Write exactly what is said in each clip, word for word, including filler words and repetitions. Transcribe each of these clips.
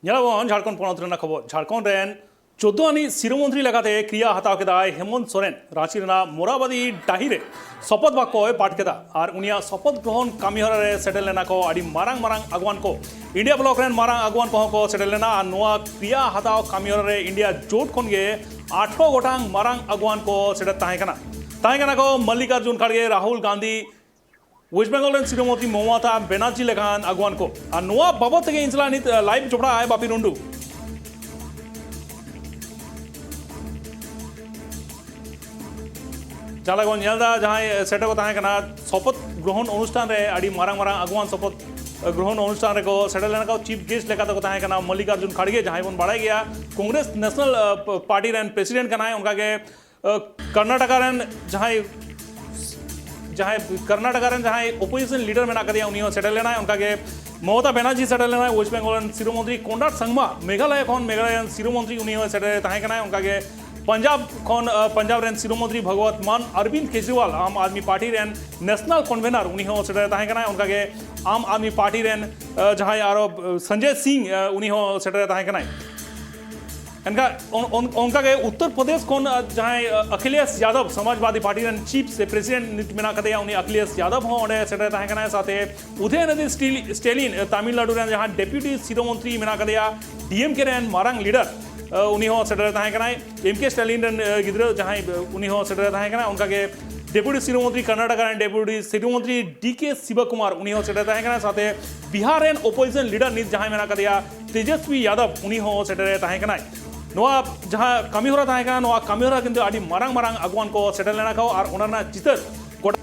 ᱧᱮᱞᱟᱵᱚᱱ ᱡᱷᱟᱲᱠᱷᱚᱸᱰ ᱯᱚᱱᱚᱛ ᱨᱮᱱᱟᱜ ᱠᱷᱚᱵᱚᱨ᱾ ᱡᱷᱟᱲᱠᱷᱚᱸᱰ ᱨᱮᱱ ᱪᱳᱫᱽᱫᱳ ᱟᱹᱱᱤᱡ ᱥᱤᱨᱟᱹ ᱢᱚᱱᱛᱨᱤ ᱞᱮᱠᱟᱛᱮ ᱠᱨᱤᱭᱟ ᱦᱟᱛᱟᱣ ᱠᱮᱫᱟᱭ ᱦᱮᱢᱚᱱᱛ ᱥᱚᱨᱮᱱ᱾ ᱨᱟᱸᱪᱤ ᱨᱮᱱᱟᱜ ᱢᱚᱨᱟᱵᱟᱫᱤ ᱰᱟᱹᱦᱤ ᱨᱮ ᱥᱚᱯᱚᱛ ᱵᱟᱠᱠᱚᱭ ᱯᱟᱴ ᱠᱮᱫᱟ ᱟᱨ ᱩᱱᱤᱭᱟᱜ ᱥᱚᱯᱚᱛ ᱜᱨᱚᱦᱚᱱ ᱠᱟᱹᱢᱤᱦᱚᱨᱟ ᱨᱮ ᱥᱮᱴᱮᱨ ᱞᱮᱱᱟ ᱠᱚ ᱟᱹᱰᱤ ᱢᱟᱨᱟᱝ ᱢᱟᱨᱟᱝ ᱟᱹᱜᱩᱣᱟᱹᱱ ᱠᱚ᱾ ᱤᱱᱰᱤᱭᱟ ᱵᱞᱚᱠ ᱨᱮᱱ ᱢᱟᱨᱟᱝ ᱟᱹᱜᱩᱣᱟᱹᱱ ᱠᱚᱦᱚᱸ ᱠᱚ ᱥᱮᱴᱮᱨ ᱞᱮᱱᱟ ᱟᱨ ᱱᱚᱣᱟ ᱠᱨᱤᱭᱟ ᱦᱟᱛᱟᱣ ᱠᱟᱹᱢᱤᱦᱚᱨᱟ ᱨᱮ ᱤᱱᱰᱤᱭᱟ ᱡᱳᱴ ᱠᱷᱚᱱ ᱜᱮ ᱟᱴᱷᱨᱚ ᱜᱚᱴᱟᱝ ᱢᱟᱨᱟᱝ ᱟᱹᱜᱩᱣᱟᱹᱱ ᱠᱚ ᱥᱮᱴᱮᱨ ᱛᱟᱦᱮᱸ ᱠᱟᱱᱟ᱾ ᱛᱟᱦᱮᱸ ᱠᱟᱱᱟ ᱠᱚ ᱢᱚᱞᱞᱤᱠᱟᱨᱡᱩᱱ ᱠᱷᱟᱲᱜᱮ, ᱨᱟᱦᱩᱞ ᱜᱟᱱᱫᱷᱤ, ᱳᱭᱮᱥᱴ ᱵᱮᱝᱜᱚᱞ ᱨᱮᱱ ᱥᱤᱨᱟᱹ ᱢᱚᱱᱛᱨᱤ ᱢᱚᱢᱚᱛᱟ ᱵᱮᱱᱟᱨᱡᱤ ᱞᱮᱠᱟᱱ ᱟᱹᱜᱩᱣᱟᱹᱱ ᱠᱚ᱾ ᱟᱨ ᱱᱚᱣᱟ ᱵᱟᱵᱚᱛ ᱛᱮᱜᱮ ᱤᱧ ᱥᱟᱞᱟᱜ ᱱᱤᱛ, ᱟᱸ, ᱞᱟᱭᱤᱵᱷ ᱡᱚᱯᱲᱟᱣ ᱟᱭ ᱵᱟᱯᱤ ᱴᱩᱰᱩ᱾ ᱡᱟᱦᱟᱸ ᱞᱮᱠᱟ ᱵᱚᱱ ᱧᱮᱞ ᱮᱫᱟ, ᱡᱟᱦᱟᱸᱭ ᱥᱮᱴᱮᱨ ᱠᱚ ᱛᱟᱦᱮᱸ ᱠᱟᱱᱟ ᱥᱚᱯᱚᱛ ᱜᱨᱚᱦᱚᱱ ᱚᱱᱩᱥᱴᱷᱟᱱ ᱨᱮ, ᱟᱹᱰᱤ ᱢᱟᱨᱟᱝ ᱢᱟᱨᱟᱝ ᱟᱹᱜᱩᱣᱟᱹᱱ ᱥᱚᱯᱚᱛ ᱜᱨᱚᱦᱚᱱ ᱚᱱᱩᱥᱴᱷᱟᱱ ᱨᱮᱠᱚ ᱥᱮᱴᱮᱨ ᱞᱮᱱᱟ ᱠᱚ᱾ ᱪᱤᱯ ᱜᱮᱥᱴ ᱞᱮᱠᱟ ᱛᱮᱠᱚ ᱛᱟᱦᱮᱸ ᱠᱟᱱᱟ ᱢᱚᱞᱞᱤᱠᱟᱨᱡᱩᱱ ᱠᱷᱟᱲᱜᱮ, ᱡᱟᱦᱟᱸᱭ ᱵᱚᱱ ᱵᱟᱲᱟᱭ ᱜᱮᱭᱟ ᱠᱚᱝᱜᱨᱮᱥ ᱱᱮᱥᱱᱟᱞ, ᱟᱸ, ᱯᱟᱨᱴᱤ ᱨᱮᱱ ᱯᱨᱮᱥᱤᱰᱮᱱᱴ ᱠᱟᱱᱟᱭ᱾ ᱚᱱᱠᱟᱜᱮ ᱟᱸ, ᱠᱚᱨᱱᱟᱴᱚᱠᱟ ᱨᱮᱱ ᱡᱟᱦᱟᱸᱭ, ᱡᱟᱦᱟᱸᱭ ᱠᱚᱨᱱᱟᱴᱚᱠᱟ ᱨᱮᱱ ᱡᱟᱦᱟᱸᱭ ᱚᱯᱳᱡᱤᱥᱚᱱ ᱞᱤᱰᱟᱨ ᱢᱮᱱᱟᱜ ᱟᱠᱟᱫᱮᱭᱟ, ᱩᱱᱤ ᱦᱚᱸ ᱥᱮᱴᱮᱨ ᱞᱮᱱᱟᱭ᱾ ᱚᱱᱠᱟᱜᱮ ᱢᱚᱢᱚᱛᱟ ᱵᱮᱱᱟᱨᱡᱤ ᱥᱮᱴᱮᱨ ᱞᱮᱱᱟᱭ᱾ ᱳᱭᱮᱥᱴ ᱵᱮᱝᱜᱚᱞ ᱨᱮᱱ ᱥᱤᱨᱟᱹ ᱢᱚᱱᱛᱨᱤ ᱠᱚᱱᱨᱟᱰ ᱥᱟᱝᱢᱟ, ᱢᱮᱜᱷᱟᱞᱚᱭ ᱠᱷᱚᱱ, ᱢᱮᱜᱷᱟᱞᱚᱭ ᱨᱮᱱ ᱥᱤᱨᱟᱹ ᱢᱚᱱᱛᱨᱤ, ᱩᱱᱤ ᱦᱚᱸ ᱥᱮᱴᱮᱨ ᱛᱟᱦᱮᱸ ᱠᱟᱱᱟᱭ᱾ ᱚᱱᱠᱟᱜᱮ ᱯᱟᱧᱡᱟᱵᱽ ᱠᱷᱚᱱ, ᱟᱸ, ᱯᱟᱧᱡᱟᱵᱽ ᱨᱮᱱ ᱥᱤᱨᱟᱹ ᱢᱚᱱᱛᱨᱤ ᱵᱷᱚᱜᱚᱣᱚᱛ ᱢᱟᱱ ᱟᱨᱵᱤᱱᱫ ᱠᱮᱡᱨᱤᱣᱟᱞ, ᱟᱢ ᱟᱫᱢᱤ ᱯᱟᱨᱴᱤ ᱨᱮᱱ ᱱᱮᱥᱱᱟᱞ ᱠᱚᱱᱵᱷᱮᱱᱟᱨ, ᱩᱱᱤ ᱦᱚᱸ ᱥᱮᱴᱮᱨ ᱛᱟᱦᱮᱸ ᱠᱟᱱᱟᱭ᱾ ᱚᱱᱠᱟᱜᱮ ᱟᱢ ᱟᱫᱢᱤ ᱯᱟᱨᱴᱤ ᱨᱮᱱ, ᱟᱸ, ᱡᱟᱦᱟᱸᱭ ᱟᱨᱚ, ᱟᱸ, ᱥᱚᱧᱡᱚᱭ ᱥᱤᱝ, ᱟᱸ, ᱩᱱᱤ ᱦᱚᱸ ᱥᱮᱴᱮᱨ ᱛᱟᱦᱮᱸ ᱠᱟᱱᱟᱭ᱾ ᱮᱱᱠᱷᱟᱱ ᱚᱱ-, ᱚᱱ-, ᱚᱱᱠᱟᱜᱮ ᱩᱛᱛᱚᱨ ᱯᱨᱚᱫᱮᱥ ᱠᱷᱚᱱ, ᱟᱸ, ᱡᱟᱦᱟᱸᱭ, ᱟᱸ, ᱟᱠᱷᱤᱞᱮᱥ ᱭᱟᱫᱚᱵ, ᱥᱚᱢᱟᱡᱽᱵᱟᱫᱤ ᱯᱟᱨᱴᱤ ᱨᱮᱱ ᱪᱤᱯ ᱥᱮ ᱯᱨᱮᱥᱤᱰᱮᱱᱴ ᱱᱤᱛ ᱢᱮᱱᱟᱜ ᱟᱠᱟᱫᱮᱭᱟ, ᱩᱱᱤ ᱟᱠᱷᱤᱞᱮᱥ ᱭᱟᱫᱚᱵ ᱦᱚᱸ ᱚᱸᱰᱮ ᱥᱮᱴᱮᱨ ᱛᱟᱦᱮᱸ ᱠᱟᱱᱟᱭ᱾ ᱥᱟᱶᱛᱮ ᱩᱫᱷᱚᱭᱱᱤᱫᱷᱤ ᱥᱴᱤᱞ-, ᱥᱴᱮᱞᱤᱱ, ᱟᱸ, ᱛᱟᱢᱤᱞᱱᱟᱲᱩ ᱨᱮᱱ ᱡᱟᱦᱟᱸ ᱰᱮᱯᱩᱴᱤ ᱥᱤᱨᱟᱹ ᱢᱚᱱᱛᱨᱤ ᱢᱮᱱᱟᱜ ᱟᱠᱟᱫᱮᱭᱟ, ᱰᱤ ᱮᱢ ᱠᱮ ᱨᱮᱱ ᱢᱟᱨᱟᱝ ᱞᱤᱰᱟᱨ, ᱟᱸ, ᱩᱱᱤ ᱦᱚᱸ ᱥᱮᱴᱮᱨ ᱛᱟᱦᱮᱸ ᱠᱟᱱᱟᱭ᱾ ᱮᱢ ᱠᱮ ᱥᱴᱮᱞᱤᱱ ᱨᱮᱱ, ᱟᱸ, ᱜᱤᱫᱽᱨᱟᱹ ᱡᱟᱦᱟᱸᱭ, ᱟᱸ, ᱩᱱᱤ ᱦᱚᱸ ᱥᱮᱴᱮᱨ ᱛᱟᱦᱮᱸ ᱠᱟᱱᱟᱭ᱾ ᱚᱱᱠᱟᱜᱮ ᱰᱮᱯᱩᱴᱤ ᱥᱤᱨᱟᱹ ᱢᱚᱱᱛᱨᱤ, ᱠᱚᱨᱱᱟᱴᱚᱠᱟ ᱨᱮᱱ ᱰᱮᱯᱩᱴᱤ ᱥᱤᱨᱟᱹ ᱢᱚᱱᱛᱨᱤ ᱰᱤ ᱠᱮ ᱥᱤᱵᱟ ᱠᱩᱢᱟᱨ, ᱩᱱᱤ ᱦᱚᱸ ᱥᱮᱴᱮᱨ ᱛᱟᱦᱮᱸ ᱠᱟᱱᱟᱭ᱾ ᱥᱟᱶᱛᱮ ᱵᱤᱦᱟᱨ ᱨᱮᱱ ᱚᱯᱳᱡᱤᱥᱚᱱ ᱞᱤᱰᱟᱨ ᱱᱤᱛ ᱡᱟᱦᱟᱸᱭ ᱢᱮᱱᱟᱜ ᱟᱠᱟᱫᱮᱭᱟ, ᱛᱮᱡᱚᱥᱣᱤ ᱭᱟᱫᱚᱵ, ᱩᱱᱤ ᱦᱚᱸ ᱥᱮᱴᱮᱨ ᱛᱟᱦᱮᱸ ᱠᱟᱱᱟᱭ᱾ ᱱᱚᱣᱟ ᱡᱟᱦᱟᱸ ᱠᱟᱹᱢᱤᱦᱚᱨᱟ ᱛᱟᱦᱮᱸ ᱠᱟᱱᱟ, ᱱᱚᱣᱟ ᱠᱟᱹᱢᱤᱦᱚᱨᱟ ᱠᱤᱱᱛᱩ ᱟᱹᱰᱤ ᱢᱟᱨᱟᱝ ᱢᱟᱨᱟᱝ ᱟᱹᱜᱩᱣᱟᱹᱱ ᱠᱚ ᱥᱮᱴᱮᱨ ᱞᱮᱱᱟ ᱠᱚ ᱟᱨ ᱚᱱᱟ ᱨᱮᱱᱟᱜ ᱪᱤᱛᱟᱹᱨ ᱜᱚᱴᱟ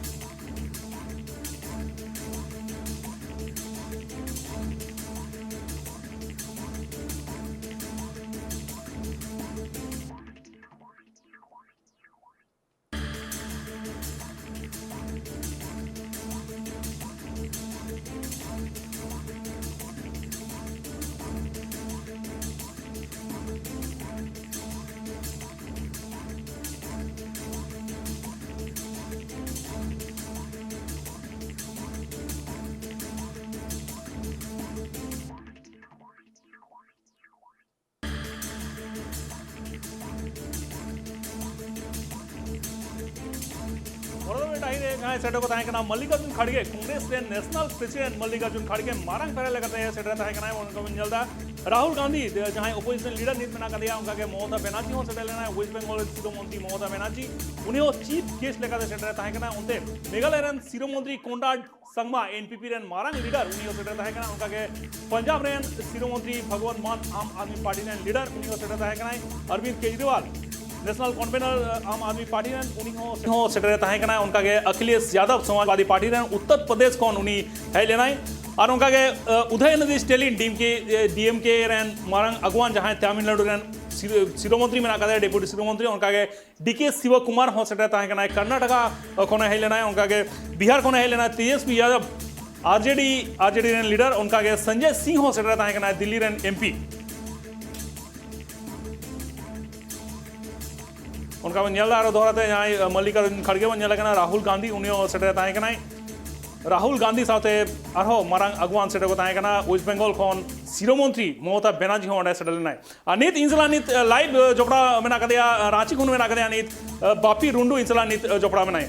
ᱥᱮᱴᱮᱨ ᱠᱚ ᱛᱟᱦᱮᱸ ᱠᱟᱱᱟ ᱢᱟᱞᱞᱤᱠᱟᱨᱡᱩᱱ ᱠᱷᱟᱲᱜᱮ, ᱠᱚᱝᱜᱨᱮᱥ ᱨᱮᱱ ᱱᱮᱥᱱᱟᱞ ᱯᱨᱮᱥᱤᱰᱮᱱᱴ ᱢᱟᱞᱞᱤᱠᱟᱨᱡᱩᱱ ᱠᱷᱟᱲᱜᱮ ᱢᱟᱨᱟᱝ ᱯᱮᱲᱟ ᱞᱮᱠᱟᱛᱮ ᱥᱮᱴᱮᱨ ᱛᱟᱦᱮᱸ ᱠᱟᱱᱟᱭ᱾ ᱚᱱᱠᱟ ᱵᱚᱱ ᱧᱮᱞ ᱮᱫᱟ ᱨᱟᱦᱩᱞ ᱜᱟᱱᱫᱷᱤ, ᱡᱟᱦᱟᱸᱭ ᱚᱯᱳᱡᱤᱥᱚᱱ ᱞᱤᱰᱟᱨ ᱱᱤᱛ ᱢᱮᱱᱟᱜ ᱟᱠᱟᱫᱮᱭᱟ, ᱚᱱᱠᱟ ᱜᱮ ᱢᱚᱢᱚᱛᱟ ᱵᱮᱱᱟᱨᱡᱤ ᱦᱚᱸ ᱥᱮᱴᱮᱨ ᱞᱮᱱᱟᱭ᱾ ᱳᱭᱮᱥᱴ ᱵᱮᱝᱜᱚᱞ ᱨᱮᱱ ᱥᱤᱨᱟᱹ ᱢᱚᱱᱛᱨᱤ ᱢᱚᱢᱚᱛᱟ ᱵᱮᱱᱟᱨᱡᱤ, ᱩᱱᱤ ᱦᱚᱸ ᱪᱤᱯ ᱜᱮᱥᱴ ᱞᱮᱠᱟᱛᱮ ᱥᱮᱴᱮᱨ ᱛᱟᱦᱮᱸ ᱠᱟᱱᱟ᱾ ᱚᱱᱛᱮ ᱢᱮᱜᱷᱟᱞᱚᱭ ᱨᱮᱱ ᱥᱤᱨᱟᱹ ᱢᱚᱱᱛᱨᱤ ᱠᱚᱱᱨᱟᱰ ᱥᱟᱝᱢᱟ, ᱮᱱᱯᱤᱯᱤ ᱨᱮᱱ ᱢᱟᱨᱟᱝ ᱞᱤᱰᱟᱨ, ᱩᱱᱤ ᱦᱚᱸ ᱥᱮᱴᱮᱨ ᱛᱟᱦᱮᱸ ᱠᱟᱱᱟ᱾ ᱚᱱᱠᱟ ᱜᱮ ᱯᱟᱧᱡᱟᱵᱽ ᱨᱮᱱ ᱥᱤᱨᱟᱹ ᱢᱚᱱᱛᱨᱤ ᱵᱷᱚᱜᱚᱣᱚᱱᱛ ᱢᱟᱱ, ᱟᱢ ᱟᱫᱢᱤ ᱯᱟᱨᱴᱤ ᱨᱮᱱ ᱞᱤᱰᱟᱨ, ᱩᱱᱤ ᱦᱚᱸ ᱥᱮᱴᱮᱨ ᱛᱟᱦᱮᱸ ᱠᱟᱱᱟᱭ᱾ ᱟᱨᱵᱤᱱᱫ ᱠᱮᱡᱨᱤᱣᱟᱞ, ᱱᱮᱥᱱᱟᱞ ᱠᱚᱱᱵᱷᱮᱱᱟᱨ, ᱟᱢ ᱟᱫᱢᱤ ᱯᱟᱨᱴᱤ ᱨᱮᱱ, ᱩᱱᱤ ᱦᱚᱸ, ᱦᱚᱸ ᱥᱮᱴᱮᱨ ᱛᱟᱦᱮᱸ ᱠᱟᱱᱟ᱾ ᱚᱱᱠᱟ ᱜᱮ ᱟᱠᱷᱤᱞᱮᱥ ᱭᱟᱫᱚᱵ, ᱥᱚᱢᱟᱡᱽᱵᱟᱫᱤ ᱯᱟᱨᱴᱤ ᱨᱮᱱ, ᱩᱛᱛᱚᱨ ᱯᱨᱚᱫᱮᱥ ᱠᱷᱚᱱ ᱩᱱᱤ ᱦᱮᱡ ᱞᱮᱱᱟᱭ᱾ ᱟᱨ ᱚᱱᱠᱟ ᱜᱮ, ᱟᱸ, ᱩᱫᱚᱭᱱᱤᱫᱷᱤ ᱥᱴᱮᱞᱤᱱ, ᱰᱤᱮᱢᱠᱮ, ᱮ, ᱰᱤᱮᱢᱠᱮ ᱨᱮᱱ ᱢᱟᱨᱟᱝ ᱟᱹᱜᱩᱣᱟᱱ, ᱡᱟᱦᱟᱸᱭ ᱛᱟᱢᱤᱞᱱᱟᱲᱩ ᱨᱮᱱ ᱥᱤᱨᱟᱹ-, ᱥᱤᱨᱟᱹ ᱢᱚᱱᱛᱨᱤ ᱢᱮᱱᱟᱜ ᱠᱟᱫᱮᱭᱟ, ᱰᱮᱯᱩᱴᱤ ᱥᱤᱨᱟᱹ ᱢᱚᱱᱛᱨᱤ᱾ ᱚᱱᱠᱟ ᱜᱮ ᱰᱤ ᱠᱮ ᱥᱤᱵᱚ ᱠᱩᱢᱟᱨ ᱦᱚᱸ ᱥᱮᱴᱮᱨ ᱛᱟᱦᱮᱸ ᱠᱟᱱᱟᱭ, ᱠᱚᱨᱱᱟᱴᱚᱠᱟ ᱠᱷᱚᱱᱮ ᱦᱮᱡ ᱞᱮᱱᱟᱭ᱾ ᱚᱱᱠᱟ ᱜᱮ ᱵᱤᱦᱟᱨ ᱠᱷᱚᱱᱮ ᱦᱮᱡ ᱞᱮᱱᱟᱭ ᱛᱮᱡᱚᱥᱵᱤ ᱭᱟᱫᱚᱵ, ᱟᱨᱡᱮᱰᱤ, ᱟᱨᱡᱮᱰᱤ ᱨᱮᱱ ᱞᱤᱰᱟᱨ᱾ ᱚᱱᱠᱟ ᱜᱮ ᱥᱚᱧᱡᱚᱭ ᱥᱤᱝ ᱦᱚᱸ ᱥᱮᱴᱮᱨ ᱛᱟᱦᱮᱸ ᱠᱟᱱᱟᱭ, ᱫᱤᱞᱞᱤ ᱨᱮᱱ ᱮᱢᱯᱤ᱾ ᱚᱱᱠᱟ ᱵᱚᱱ ᱧᱮᱞ ᱮᱫᱟ ᱟᱨᱚ ᱫᱚᱦᱲᱟ ᱛᱮ ᱡᱟᱦᱟᱸᱭ ᱢᱟᱞᱞᱤᱠᱟᱨᱡᱩᱱ ᱠᱷᱟᱲᱜᱮ ᱵᱚᱱ ᱧᱮᱞᱮ ᱠᱟᱱᱟ, ᱨᱟᱦᱩᱞ ᱜᱟᱱᱫᱷᱤ, ᱩᱱᱤ ᱦᱚᱸ ᱥᱮᱴᱮᱨ ᱛᱟᱦᱮᱸ ᱠᱟᱱᱟᱭ᱾ ᱨᱟᱦᱩᱞ ᱜᱟᱱᱫᱷᱤ ᱥᱟᱶᱛᱮ ᱟᱨᱦᱚᱸ ᱢᱟᱨᱟᱝ ᱟᱹᱜᱩᱣᱟᱱ ᱥᱮᱴᱮᱨ ᱠᱚ ᱛᱟᱦᱮᱸ ᱠᱟᱱᱟ, ᱳᱭᱮᱥᱴ ᱵᱮᱝᱜᱚᱞ ᱠᱷᱚᱱ ᱥᱤᱨᱟᱹ ᱢᱚᱱᱛᱨᱤ ᱢᱚᱢᱚᱛᱟ ᱵᱮᱱᱟᱨᱡᱤ ᱦᱚᱸ ᱚᱸᱰᱮ ᱥᱮᱴᱮᱨ ᱞᱮᱱᱟᱭ᱾ ᱟᱨ ᱱᱤᱛ ᱤᱧ ᱥᱟᱞᱟᱜ ᱱᱤᱛ, ᱮ, ᱞᱟᱭᱤᱵᱷ, ᱮ, ᱡᱚᱯᱲᱟᱣ ᱢᱮᱱᱟᱜ ᱠᱟᱫᱮᱭᱟ, ᱮ, ᱨᱟᱸᱪᱤ ᱠᱷᱚᱱ ᱢᱮᱱᱟᱜ ᱠᱟᱫᱮᱭᱟ ᱱᱤᱛ, ᱮ, ᱵᱟᱯᱤ ᱨᱩᱱᱰᱩ ᱤᱧ ᱥᱟᱞᱟᱜ ᱱᱤᱛ, ᱮ, ᱡᱚᱯᱲᱟᱣ ᱢᱮᱱᱟᱭᱟ᱾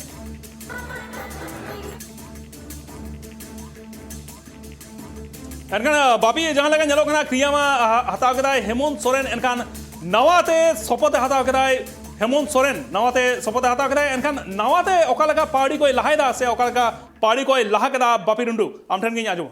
ᱮᱱᱠᱷᱟᱱ, ᱮ, ᱵᱟᱯᱤ, ᱡᱟᱦᱟᱸ ᱞᱮᱠᱟ ᱧᱮᱞᱚᱜ ᱠᱟᱱᱟ, ᱠᱨᱤᱭᱟᱢᱟ ᱦᱟ-, ᱦᱟᱛᱟᱣ ᱠᱮᱫᱟᱭ ᱦᱮᱢᱚᱱᱛ ᱥᱚᱨᱮᱱ, ᱮᱱᱠᱷᱟᱱ ᱱᱟᱣᱟ ᱛᱮ ᱥᱚᱯᱚᱛ ᱮ ᱦᱟᱛᱟᱣ ᱠᱮᱫᱟᱭ ᱦᱮᱢᱚᱱᱛ ᱥᱚᱨᱮᱱ, ᱱᱟᱣᱟ ᱛᱮ ᱥᱚᱯᱚᱛ ᱮ ᱦᱟᱛᱟᱣ ᱠᱮᱫᱟᱭ, ᱮᱱᱠᱷᱟᱱ ᱱᱟᱣᱟ ᱛᱮ ᱚᱠᱟ ᱞᱮᱠᱟ ᱯᱟᱣᱲᱤ ᱠᱚᱭ ᱞᱟᱦᱟᱭᱮᱫᱟ ᱥᱮ ᱚᱠᱟ ᱞᱮᱠᱟ ᱯᱟᱣᱲᱤ ᱠᱚᱭ ᱞᱟᱦᱟ ᱠᱮᱫᱟ, ᱵᱟᱯᱤ ᱨᱩᱱᱰᱩ, ᱟᱢ ᱴᱷᱮᱱ ᱜᱤᱧ ᱟᱸᱡᱚᱢᱟ᱾